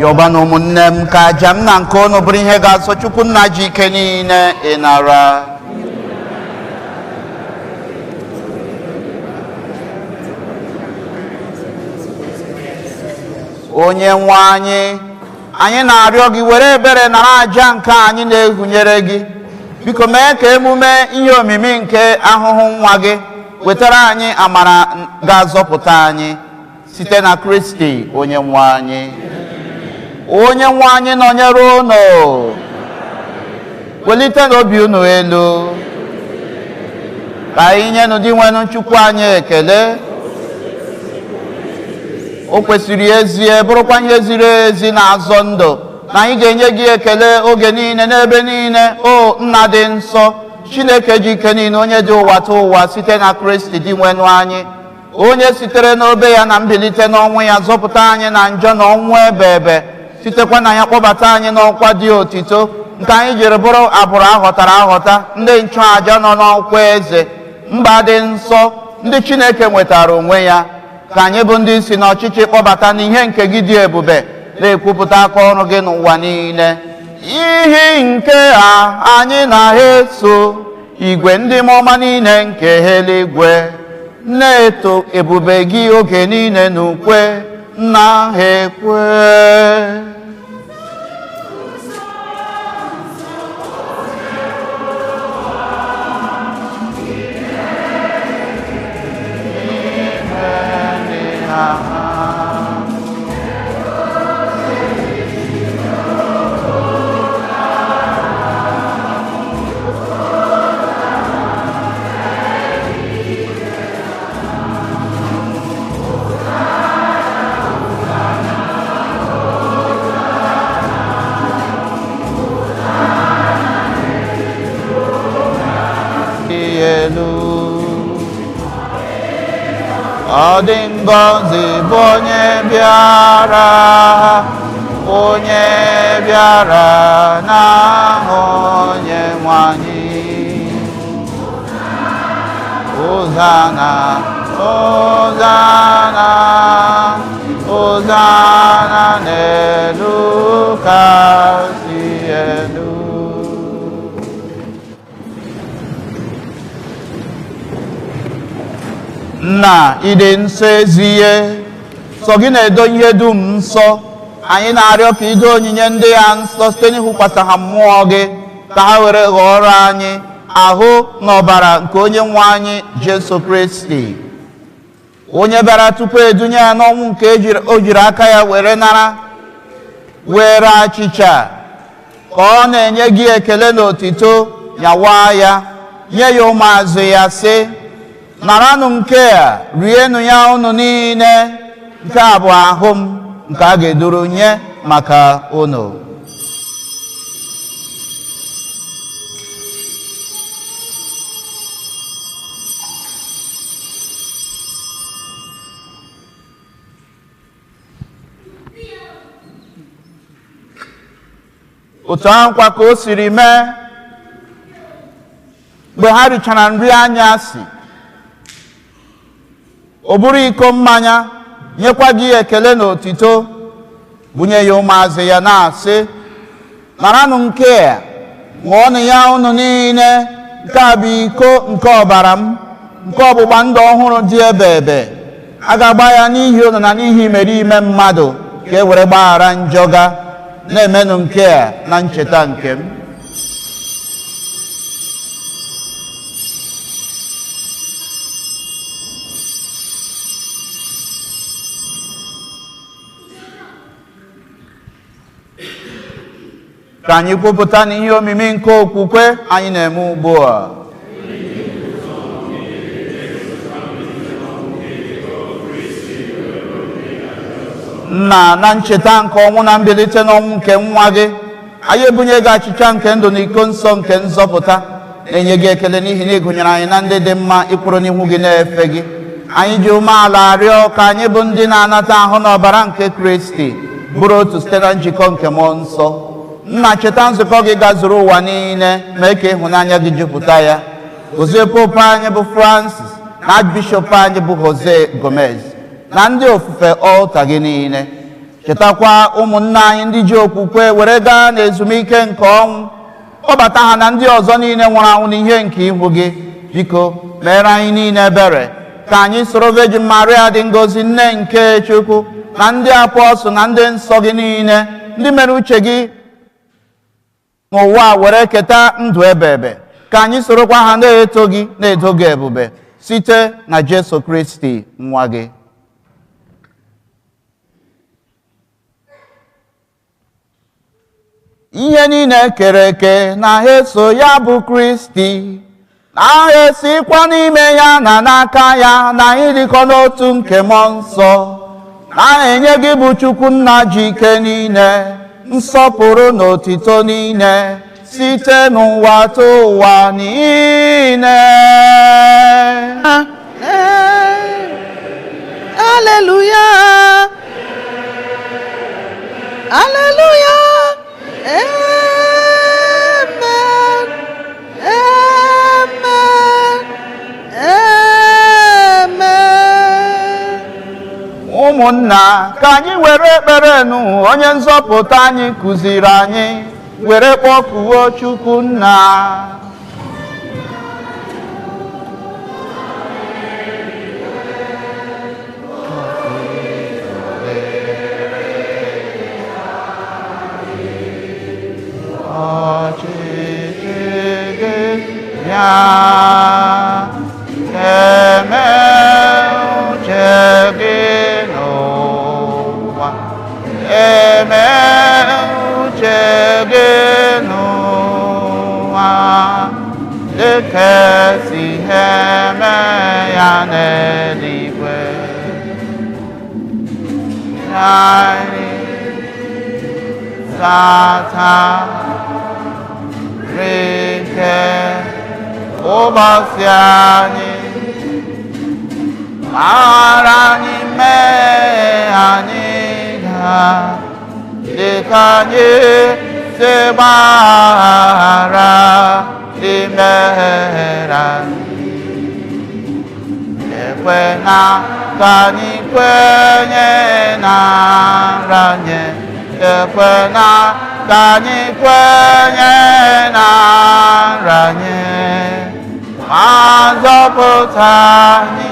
Yọba na ụmụnne m ka aja m na nke unu bụrụ ihe ga-asọ Chukwu nna ji ike niile ịnara. Onye nwe anyị, anyị na-arịọ gị were ebere nara aja nke anyị na-ehunyere gị. Biko mee ka emume ihe omimi nke ahụhụ nwa gị wetara anyị amara ga-azọpụta anyị site na Kristi onye nwe anyị. Onye nwe anyị nọnyere unu. Welite n'obi unu elu. Ka anyị nyenụ Dinwenụ Chukwu anyị ekele. O kwesịrị ezie bụrụkwa ihe ziri ezi na-azọ ndụ na anyị ga-enye gị ekele oge niile n'ebe niile, o nna dị nsọ, Chineke ji ike niile, onye dị ụwa ta ụwa, site na Kristi Dinwenụ anyị, onye sitere n'obe ya na mbilite n'ọnwụ ya zọpụta anyị na njọ na ọnwụ ebe ebe, sitekwa na ya kpọbata anyị n'ọkwa dị otito nke anyị jiri bụrụ agbụrụ aghọtara aghọta, ndị nchụàja nọ n'ọkwa eze, mba dị nsọ, ndị Chineke nwetara onwe ya. Ka anyị bụ ndị si n'ọchịchị kpọbata n'ihe nke gị dị ebube, na-ekwupụta aka ọrụ gị n'ụwa niile. Ihe nke a anyị na-eso igwe ndị mmụọ niile nke eluigwe na-eto ebube gị oge niile n'ukwe na ha ekwe. Elu. Ọ dị ngọzi bụ onye bịara, onye bịara n'aha onye nwe anyị. Hosana, Hosana, Hosana n'elu kasị elu. Nna, ịdị nsọ ezie, sọ gị na-edo ihe dum nsọ. Anyị na-arịọ ka ido onyinye ndị ya nsọ site n'ịhụkwasị ha mmụọ gị, ka ha were ghọọrọ anyị ahụ na ọbara nke onye nwe anyị Jesu Kristi, onye bịara tupu edunye ya n'ọnwụ nke o jiri aka ya were nara, were achịcha ka ọ na-enye gị ekele na otito, nyawa ya nye ya ụmụazụ ya sị: naranụ nke a, rienụ ya unu niile, nke a bụ ahụ m nke a ga-eduru nye maka unu. Otu ahụ kwa ka o siri mee mgbe ha richara nri anyasị, o buru iko mmanya nyekwa gị ekele na otito, bunye ya ụmụazụ ya na-asị: naranụ nke a, ṅụọnụ ya unu niile, nke a bụ iko nke ọbara m, nke ọgbụgba ndụ ọhụrụ dị ebe ebe. A ga-agba ya n'ihi unu na n'ihi imerime mmadụ, ka e were gbaghara njọ ga. Na-emenụ nke a na ncheta nke m. Ka anyị kwupụta n'ihe omimi nke okwukwe anyị na-eme ugbu a. Nna, na ncheta nke ọnwụ na mbilite n'ọnwụ nke nwa gị, anyị ebunye gị achịcha nke ndụ na iko nsọ nke nzọpụta, na-enye gị ekele n'ihi na ị gụnyere anyị na ndị dị mma ịkwụrụ n'ihu gị na-efe gị. Anyị ji umeala arịọ ka anyị bụ ndị na-anata ahụ na ọbara nke Kristi bụrụ otu site na njikọ nke mmụọ nsọ. Nna, cheta nzukọ gị gazuru ụwa niile, mee ka ịhụnanya gị jupụta ya. Gozie Popu anyị bụ Francis na Archbishop anyị bụ Jose Gomez na ndị ofufe ọlta gị niile. Chetakwa ụmụnna anyị ndị ji okwukwe were gaa n'ezumike nke ọnwụ, kpọbata ha na ndị ọzọ niile nwụrụ anwụ n'ihe nke ihu gị. Biko meere anyị niile ebere, ka anyị soro Virgin Maria dị ngọzi, nne nke Chukwu, na ndị apọstụl na ndị nsọ gị niile, ndị mere uche gị n'ụwa, were keta ndụ ebe ebe. Ka anyị sorokwa ha na-eto gị, na-edo gị ebube, site na Jesu Kristi nwa gị. Ihe niile kere eke na ha eso ya bụ Kristi, na ha esikwa n'ime ya na n'aka ya na ịdịkọ n'otu nke Mmụọ Nsọ, na-enye gị bụ Chukwu Nna ji ike niile nsọpụrụ na otito niile site n'ụwa tụ ụwa niile. Hallelujah. Hallelujah. Amen. Amen. Amen. Ụmụnna, ka anyị were ekpere nụ onye nzọpụta anyị kụziri anyị were kpọkuo Chukwu Nna. Ọchịchị gị bịa, eme uche gị n'ụwa, eme uche gị n'ụwa, dịka esi eme ya n'eluigwe. Anyị tata nke ụbọchị anyị, mara anyị mee anyị ga dịka anyị si gbaghara ndị mehiere anyị. Ekwena ka anyị kwenye na nranye, ekwena ka anyị kwenye na nranye, ma zọpụta anyị,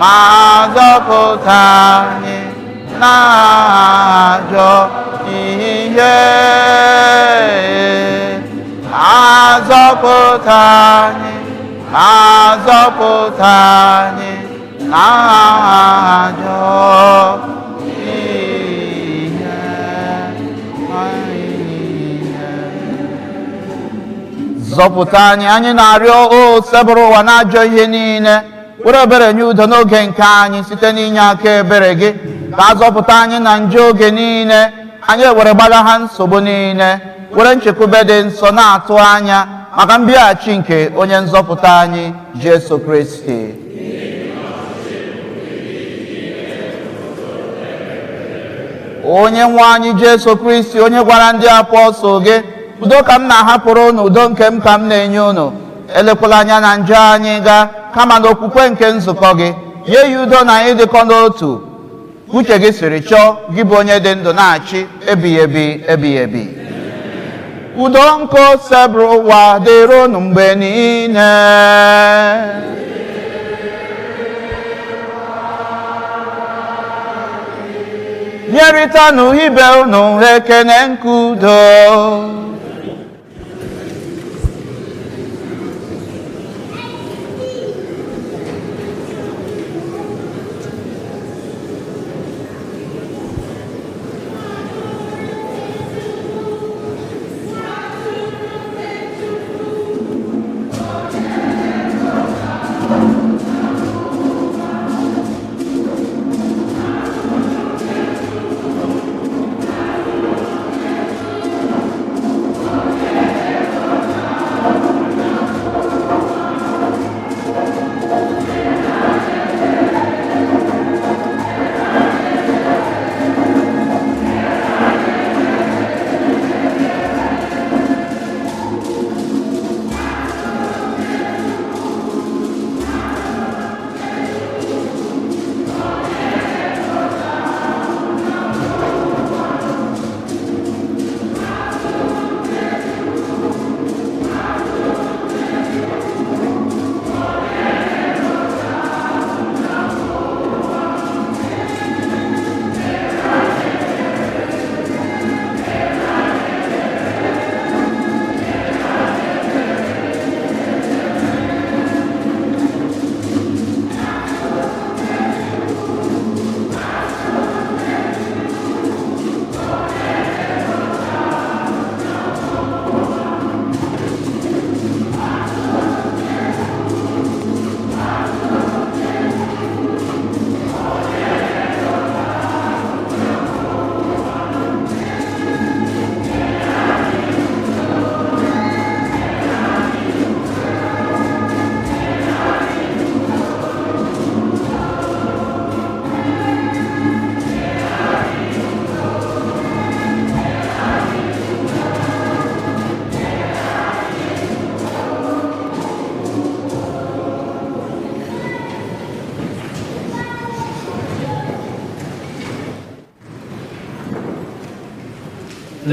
ma zọpụta anyị na ajọ ihe, ma zọpụta anyị, ma zọpụta anyị na ajọ ihe. Zọpụta anyị, anyị na-arịọ, o sebụrụ ụwa n'ajọ ihe niile, were ebere nye udo n'oge nke anyị site n'inye aka ebere gị, ka a zọpụta anyị na njọ oge niile, anyị ewere gbalaha nsogbu niile, were nchekwube dị nsọ na-atụ anya maka mbịaghachi nke onye nzọpụta anyị Jesu Kristi. Onye nwe anyị Jesu Kristi, onye gwara ndị apọstụl gị, udo ka m na-ahapụrụ unu, udo nke m ka m na-enye unu, elekwala anya na njọ anyị gaa, kama na okwukwe nke nzukọ gị, nye ya udo na ịdịkọ n'otu uche gị siri chọọ, gị bụ onye dị ndụ na-achị ebighị ebi ebighị ebi. Udo nke osebụrụ ụwa dịrị unu mgbe niile. Nyerịtanụ ibe unu ekene nke udo.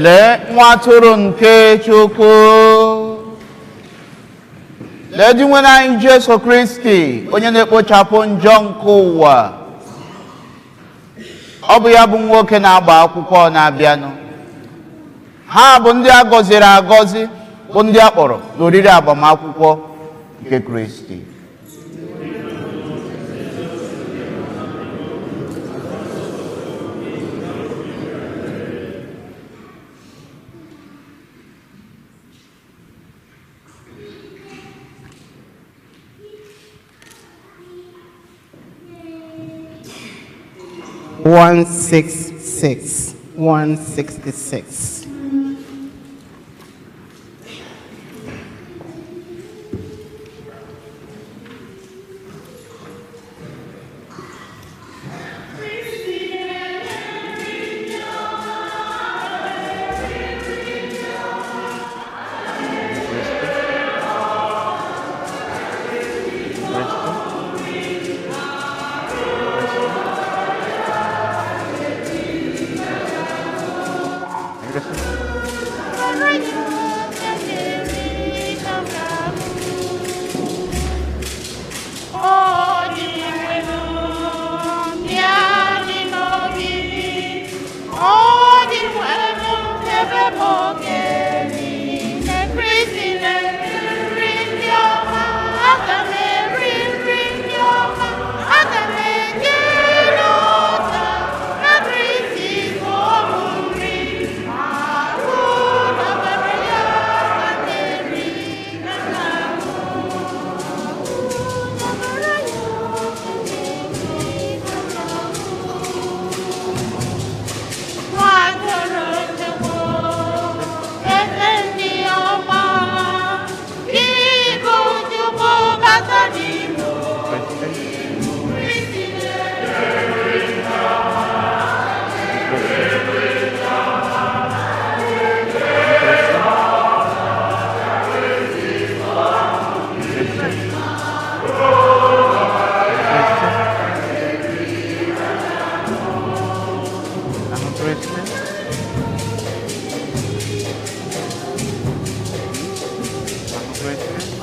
Lee nwa atụrụ nke Chukwu. Lee Dinwenụ anyị Jesu Kristi, onye na-ekpochapụ njọ nke ụwa. Ọ bụ ya bụ nwoke na-agba akwụkwọ na-abịanụ. Ha bụ ndị a gọziri agọzi, bụ ndị a kpọrọ n'oriri agbamakwụkwọ nke Kristi. 166, 166.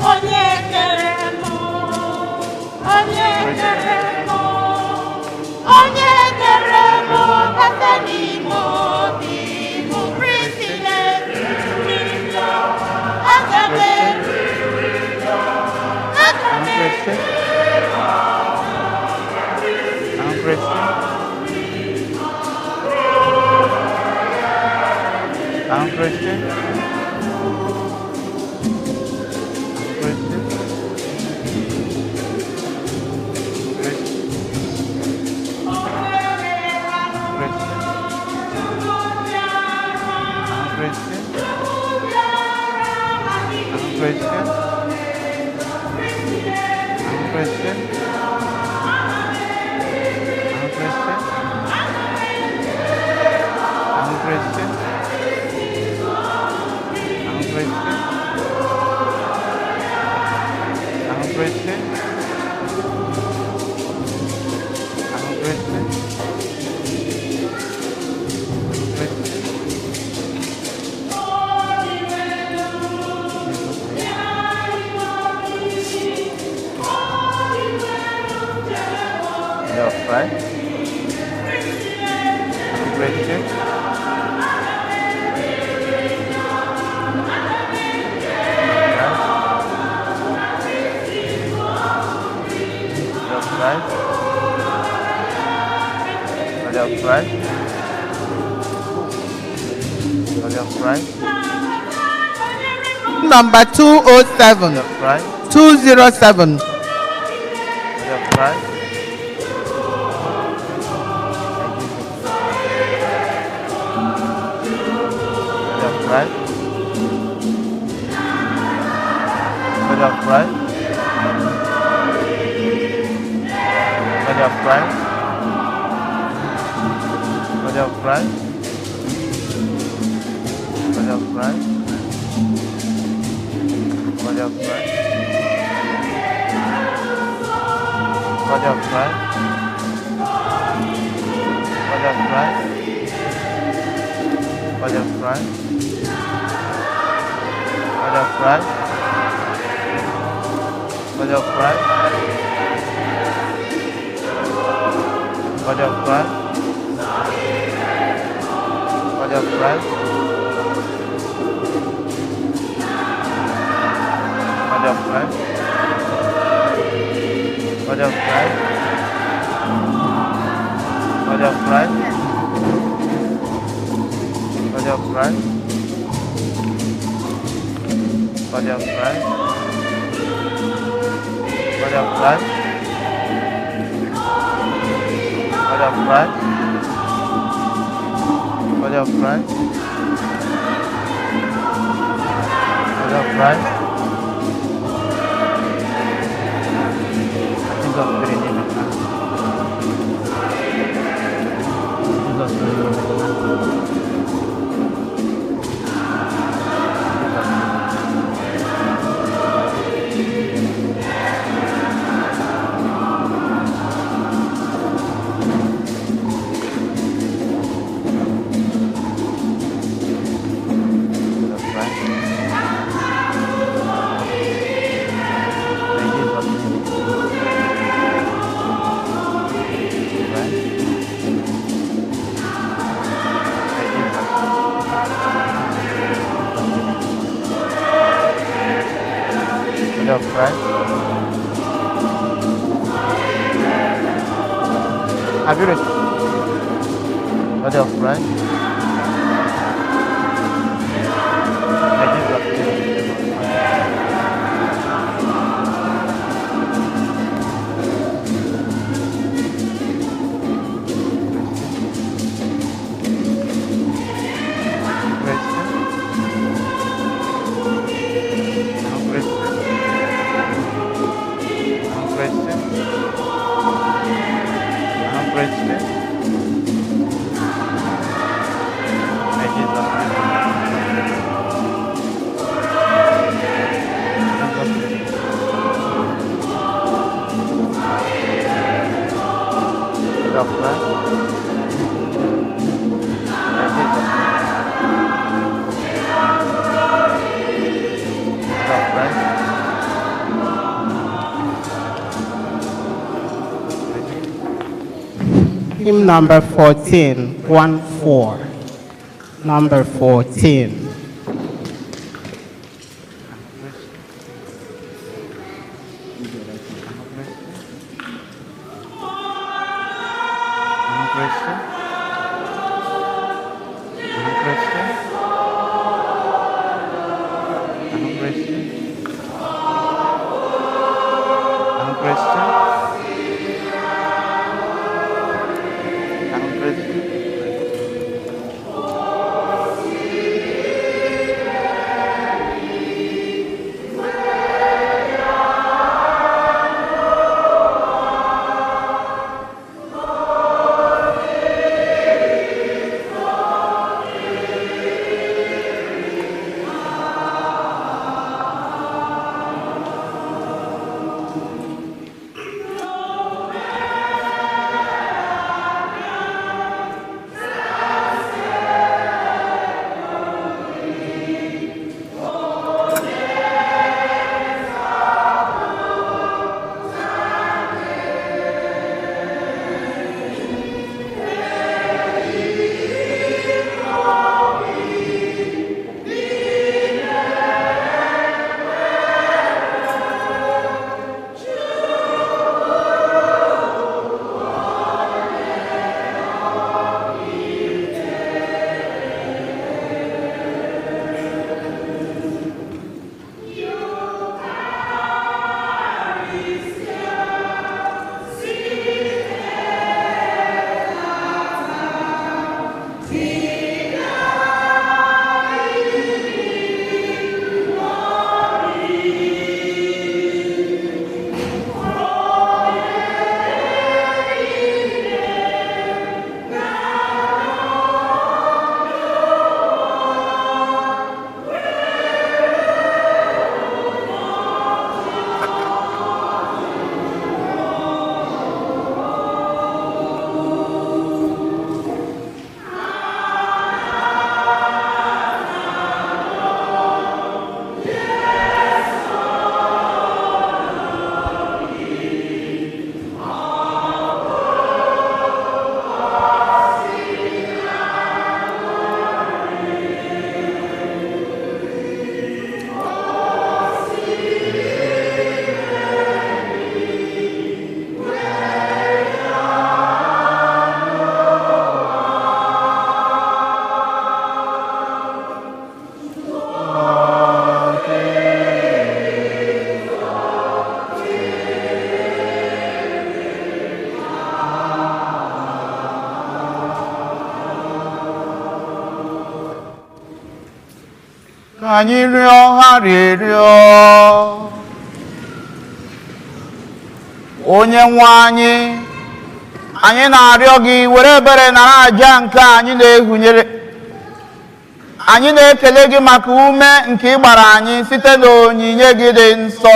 Onye kere mụ, onye kere mụ, onye kere mụ bata n'ime obi mụ. Kristi na-eri nri ọma, aga m eri nri ọma, aga m eri. I'm Christian. I'm Christian. I'm Christian. Christian. Christian. I'm Christian. I'm Christian. I'm Christian. I'm Christian. I'm Christian. I'm Christian. I'm Christian. I'm Christian. Christian. Left, right. I'm Christian. Left, right. Left, right. Left, right. Number 207. Left, right. 207. Left, right. Left, right. Left, right. Left, right. Left, right. Left, right. Left, right. Left, right. Left, right. Body of Christ. Body of Christ. Body of Christ. Body of Christ. Body of Christ. Body of Christ. Body of Christ. Body of Christ. Body of Christ. Body of Christ. Body of Christ. Body of Christ. Body of Christ. Body of Christ. Jesus biri n'ime ha. Jesus biri n'ime ha. Of Christ. Have you written? Body of Christ. May Jesus be with you. Christian. Christian. Christian. May Jesus be with you. Jesus be with you. Body of Christ. May Jesus be with you. Body of Christ. Hymn number 14, 1-4. Number 14. Christian. Christian. Christian. Christian. Christian. Anyị rịọ arịrịọ. Onye nwe anyị, anyị na-arịọ gị, were ebere nara aja nke anyị na-ehunyere. Anyị na-ekele gị maka ume nke ị gbara anyị site n'onyinye gị dị nsọ.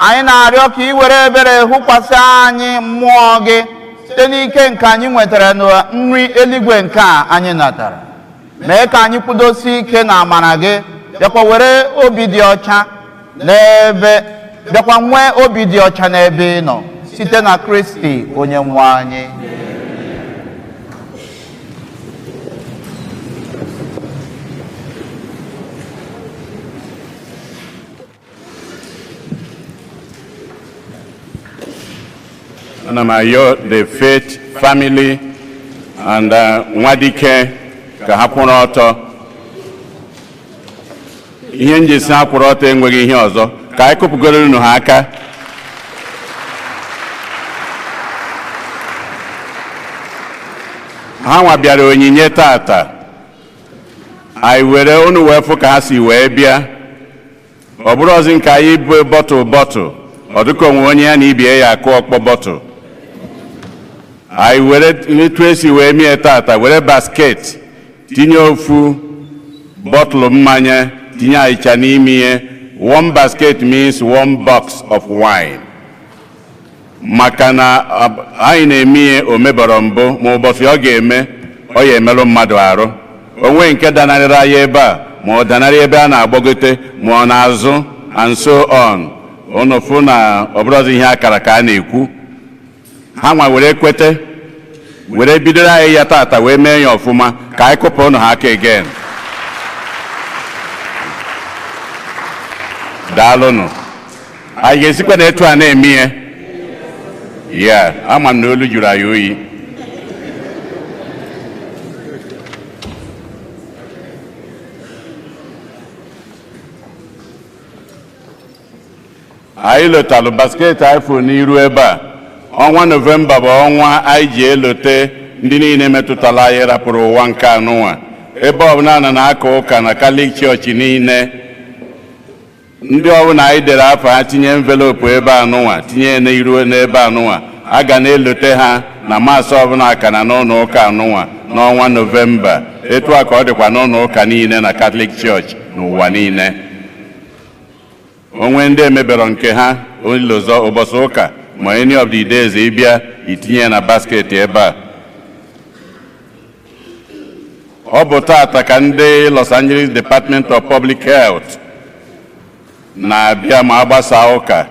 Anyị na-arịọ ka ị were ebere hụkwasị anyị mmụọ gị site n'ike nke anyị nwetara na nri eluigwe nke a anyị natara. Mee ka anyị kwudosie ike na amara gị, bịakwa were obi dị ọcha n'ebe, bịakwa nwee obi dị ọcha n'ebe ị nọ, site na Kristi onye nwe anyị. Ana m ayọ the Faith family and Nwadike ka ha kwụrụ ọtọ. Ihe njisi ha kwụrụ ọtọ enweghị ihe ọzọ. Ka anyị kụpụgoro unu ha aka. Ha nwa bịara onyinye tata. Anyị were unu wee fụ ka ha si wee bịa. Ọ bụrụ ọzi nke anyị bụ bottle bottle, ọ dịka onwe onye ya na ibie ya akụ ọkpọ bottle. Anyị were etu esi wee mie tata, were basket tinye ofu bottle mmanya, tinye achịcha n'ime ihe. One basket means one box of wine. Maka na anyị na-eme ihe o mebọrọ mbụ, ma ụbọchị ọ ga-eme, ọ ya emerụ mmadụ arụ. Onwe nke danarịrị anyị ebe a, ma ọ danarị ebe a na-agbagote, ma ọ na-azụ, and so on. Unu fụ na ọ bụrụzi ihe akara ka a na-ekwu. Ha nwa were kwete were bidoro anyị ya tata, wee mee ya ọfụma. Ka anyị kụpụ ụnụ ha aka again. Daalụnụ. Anyị ga-esikwa na etu a na-eme ihe ya. Ama m na olu juru anyị oyi. Anyị lotalụ basket anyị fụrụ n'iru ebe a. Ọnwa Nọvemba bụ ọnwa anyị ji elote ndị niile metụtara anyị rapụrụ ụwa nke anụnwa. Ebe ọbụla na na-aka ụka na Katọlik chọọchị niile, ndị ọbụla anyị dere afọ ha, tinye envelope ebe anụnwa, tinye n'iru n'ebe anụnwa, a ga na-elote ha na Mass ọbụla aka na n'ụlọ ụka anụnwa n'ọnwa Nọvemba. Etu a ka ọ dịkwa n'ụlọ ụka niile na Katọlik chọọchị n'ụwa niile. Onwe ndị emebero nke ha olozọ ụbọchị ụka, ma any of the days ịbịa itinye na basket ebe a. Ọ bụ tata ka ndị Los Angeles Department of Public Health na-abịa ma agbasa ụka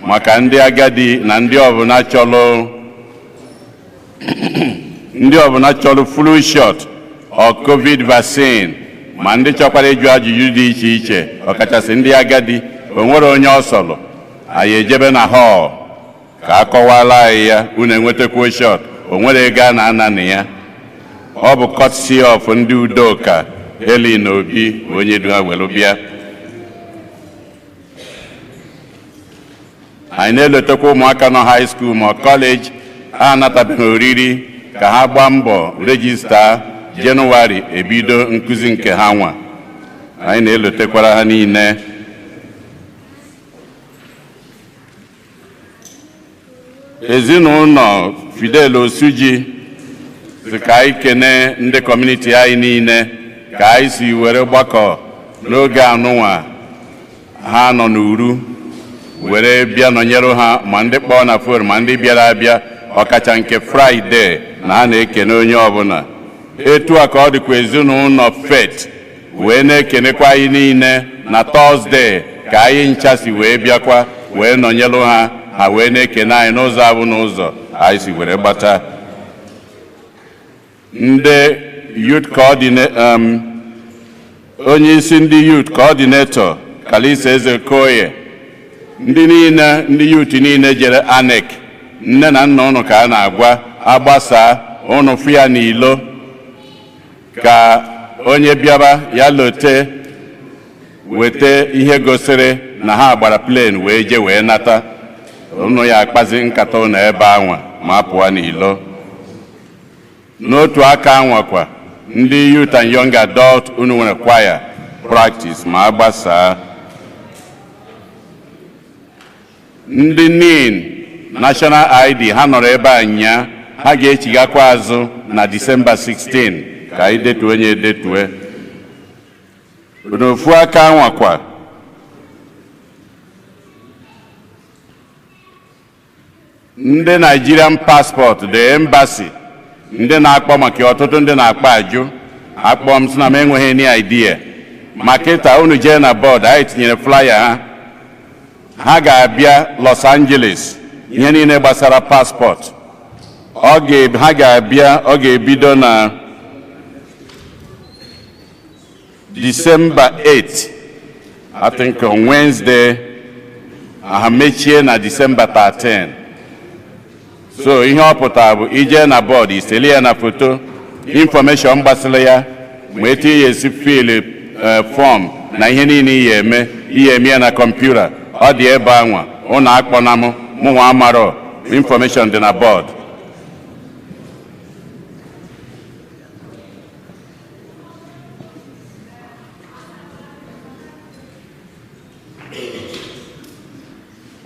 maka ndị agadi na ndị ọbụla chọrọ flu shot or COVID vaccine, ma ndị chọkwara ịjụ ajụjụ dị iche iche, ọkachasị ndị agadi. O nwere onye ọ sọrọ anyị ejebe na hall ka a kọwara anyị ya, unu enwetakwuo shot. O nwere ego a na-ana na ya. Ọ bụ courtesy of ndị Udoka Helen Obi bụ onye du ha were bịa. Anyị na-elotekwa ụmụaka nọ high school ma college ha anatabeghị oriri, ka ha gbaa mbọ register. Jenụwarị ebido nkụzi nke ha nwa. Anyị na-elotekwara ha niile. Ezinụlọ Fidel Osuji sị ka anyị kene ndị community anyị niile ka anyị si were gbakọ n'oge anụnwa ha nọ n'uru were bịa nọnyere ha, ma ndị kpọọ na phone, ma ndị bịara abịa, ọkacha nke Friday, na ha na-ekene onye ọbụla. Etu a ka ọ dịkwa ezinụlọ Fet wee na-ekenekwa anyị niile na Thursday, ka anyị ncha si wee bịakwa wee nọnyelụ ha. Ha wee na-ekene anyị n'ụzọ abụ n'ụzọ anyị si were gbata. Ndị youth coordinator, onye isi ndị youth coordinator Kalisa Ezekoye, ndị niile, ndị youth niile jere anek, nne na nna ụnụ ka a na-agwa agbasaa ụnụ fụ ya n'ilo, ka onye bịaba ya lote weta ihe gosiri na ha gbara plane wee jee wee nata. Ụnụ ya akpazi nkata ụnụ ebe anwa ma a pụọ n'ilo. N'otu aka anwakwa, ndị youth and young adult, unu nwere kwaya. Practice ma a gbasaa. Ndị NIN, National ID, ha nọrọ ebe a nya. Ha ga-echighakwa azụ na Disemba 16 ka anyị detue onye edetue. N'ofu aka nwakwa, ndị Nigerian passport, the embassy, ndị na-akpọ maka ọtụtụ ndị na-akpọ ajụ akpọ m sị na m enweghị any idea. Ma kịta unu jee na board anyị tinyere flyer ha. Ha ga-abịa Los Angeles, ihe niile gbasara passport. Ọ ga ha ga-abịa, ọ ga-ebido na December 8, I think on Wednesday, ha mechie na December 13. So ihe ọ pụtara bụ ije na board, iseli ya na foto, information gbasara ya, ma etu ya esi fill form na ihe niile ihe eme, ihe eme ya na kọmputa. Ọ dị ebe anwa. Ụnụ akpọna m, mụnwa amarọ. Information dị na board.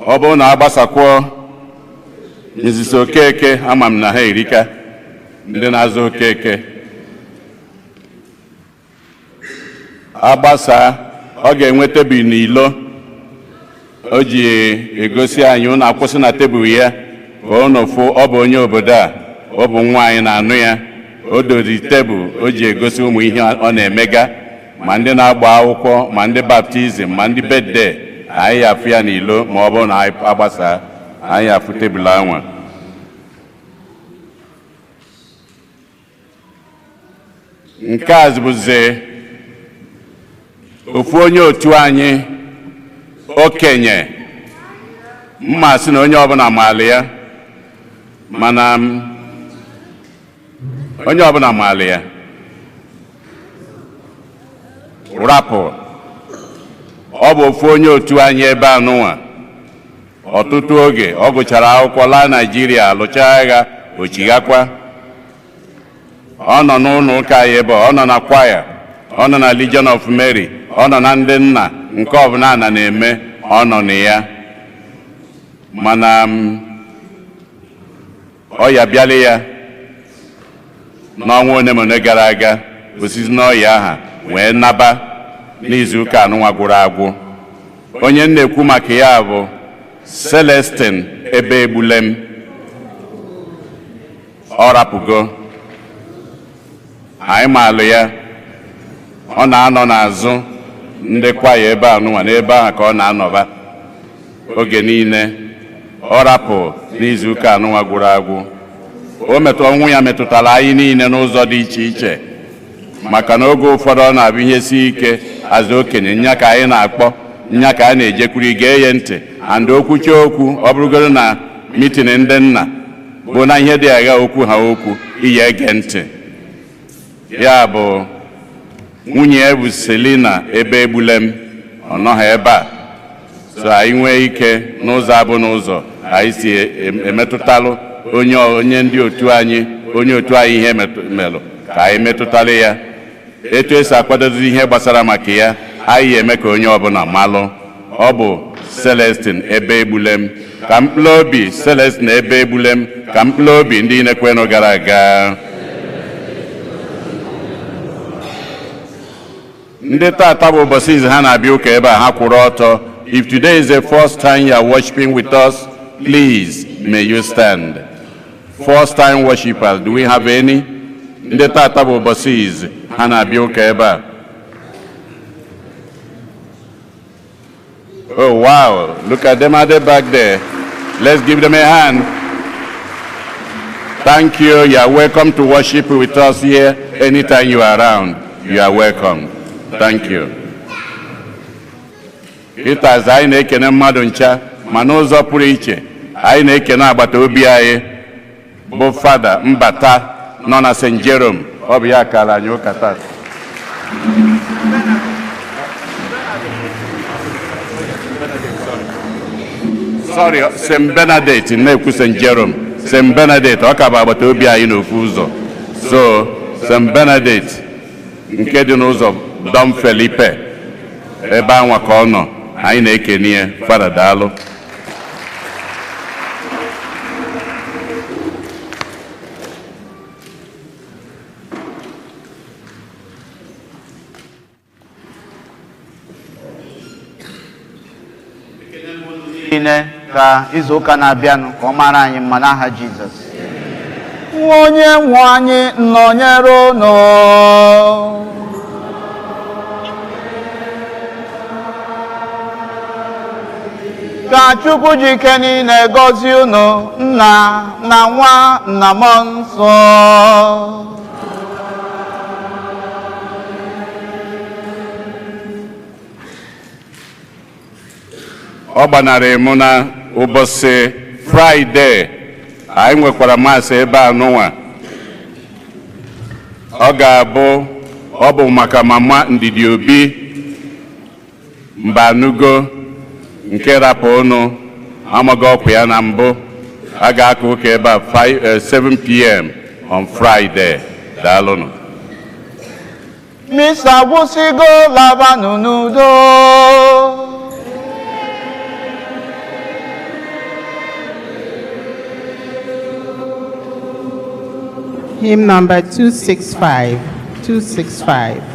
Ọ bụrụ na agbasakwuo nzizi Okeke, ama m na ha erika ndị na-azụ Okeke. Agbasa, ọ ga-enwe tebụl n'ilo o ji egosi anyị. Ụnụ akwụsị na tebụl ya ka ụnụ fụ. Ọ bụ onye obodo a, ọ bụ nwa anyị na-anụ ya. O dozi tebụl o ji egosi ụmụ ihe ọ na-emega, ma ndị na-agba akwụkwọ, ma ndị baptism, ma ndị birthday. Anyị afụ ya n'ilo. Ma ọ bụrụ na anyị agbasa, anyị afụ tebụl anwa. Nke a bụzi ofu onye otu anyị, okenye mma sị na onye ọbụla maara ya, mana onye ọbụla maara ya rapụ. Ọ bụ ofu onye otu anyị ebe a nụnwa. Ọtụtụ oge ọ gụchara akwụkwọ laa Naijiria, lụchaa agha, ochighakwa. Ọ nọ n'ụlọ ụka anyị ebe ọ nọ na kwaya, ọ nọ na Legion of Mary, ọ nọ na ndị nna. Nke ọbụla na na-eme, ọ nọ na ya. Mana ọya bịala ya n'ọnwa one ma one gara aga. Osisi n'ọya aha wee naba n'izuụka anụnwa gwụrụ agwụ. Onye m na-ekwu maka ya bụ Celestin Ebe Egbulem. Ọ rapụgo anyị. Maalụ ya, ọ na-anọ n'azụ ndị kwaya ebe a nụnwa. N'ebe ahụ ka ọ na-anọba oge niile. Ọ rapụ n'izuụka anụnwa gwụrụ agwụ. O metụ ọnwụ ya metụtara anyị niile n'ụzọ dị iche iche, maka na oge ụfọdụ ọ na-abụ ihe sie ike, azụ okenye nya ka anyị na-akpọ, nya ka a na-ejekwuru gee ya ntị. And okwuchie okwu, ọ bụrụgoro na meeting ndị nna bụ na ihe dị agha, okwu ha okwu iyi ege ntị. Ya bụ nwunye ya bụ Selina Ebe Egbulem. Ọ nọghị ebe a, so anyị nwee ike n'ụzọ abụ n'ụzọ anyị si emetụtalụ onye onye ndị otu anyị, onye otu anyị ihe melụ ka anyị metụtalụ ya. Etu esi akwadozi ihe gbasara maka ya, anyị eme ka onye ọbụla malụ. Ọ bụ Celestin Ebe Egbulem. Ka mkpụrụ obi Celestin Ebe Egbulem, ka mkpụrụ obi ndị na-ekwenụ gara aga, ndị tata bụ ụbọchị izu ha na-abịa ụka ebe a, ha kwụrụ ọtọ. If today is the first time you are worshiping with us, please may you stand. First time worshipers, do we have any? Ndị tata bụ ụbọchị izu ha na-abịa ụka ebe a. Oh wow, look at them at the back there. Let's give them a hand. Thank you. You are welcome to worship with us here anytime you are around. You are welcome. Thank you. Kịtazi anyị na-ekene mmadụ ncha, ma n'ụzọ pụrụ iche anyị na-ekene agbata obi anyị bụ Fada Mbata nọ na St. Jerome. Ọ bụ ya kara anyị ụka taa. Sorry, St. Bernadette na-ekwu St. Jerome. St. Bernadette, ọ ka bụ agbata obi anyị n'ofu ụzọ. So St. Bernadette nke dị n'ụzọ Don Felipe. Ebe anwa ka ọ nọ, anyị na-ekene ya. Fada, daalụ. Niile ka izu ụka na-abịanụ ka ọ mara anyị mma n'aha Jizọs. Onye nwe anyị nọnyere unu. Ka Chukwu ji ike niile gọzie unu, Nna na Nwa na Mmụọ Nsọ. Ọ gbanarị mụ na ụbọchị Fraịde anyị nwekwara Mass ebe a nụnwa. Ọ ga-abụ, ọ bụ maka Mama Ndidi Obi Mbanugo nke rapụ ụnụ amaghị ọkwa ya na mbụ. A ga-aka ụka ebe a 7 p.m. on Friday. Daalụnụ. Misa gwụsịgo, labanụ n'udo. Hymn number 265, 265.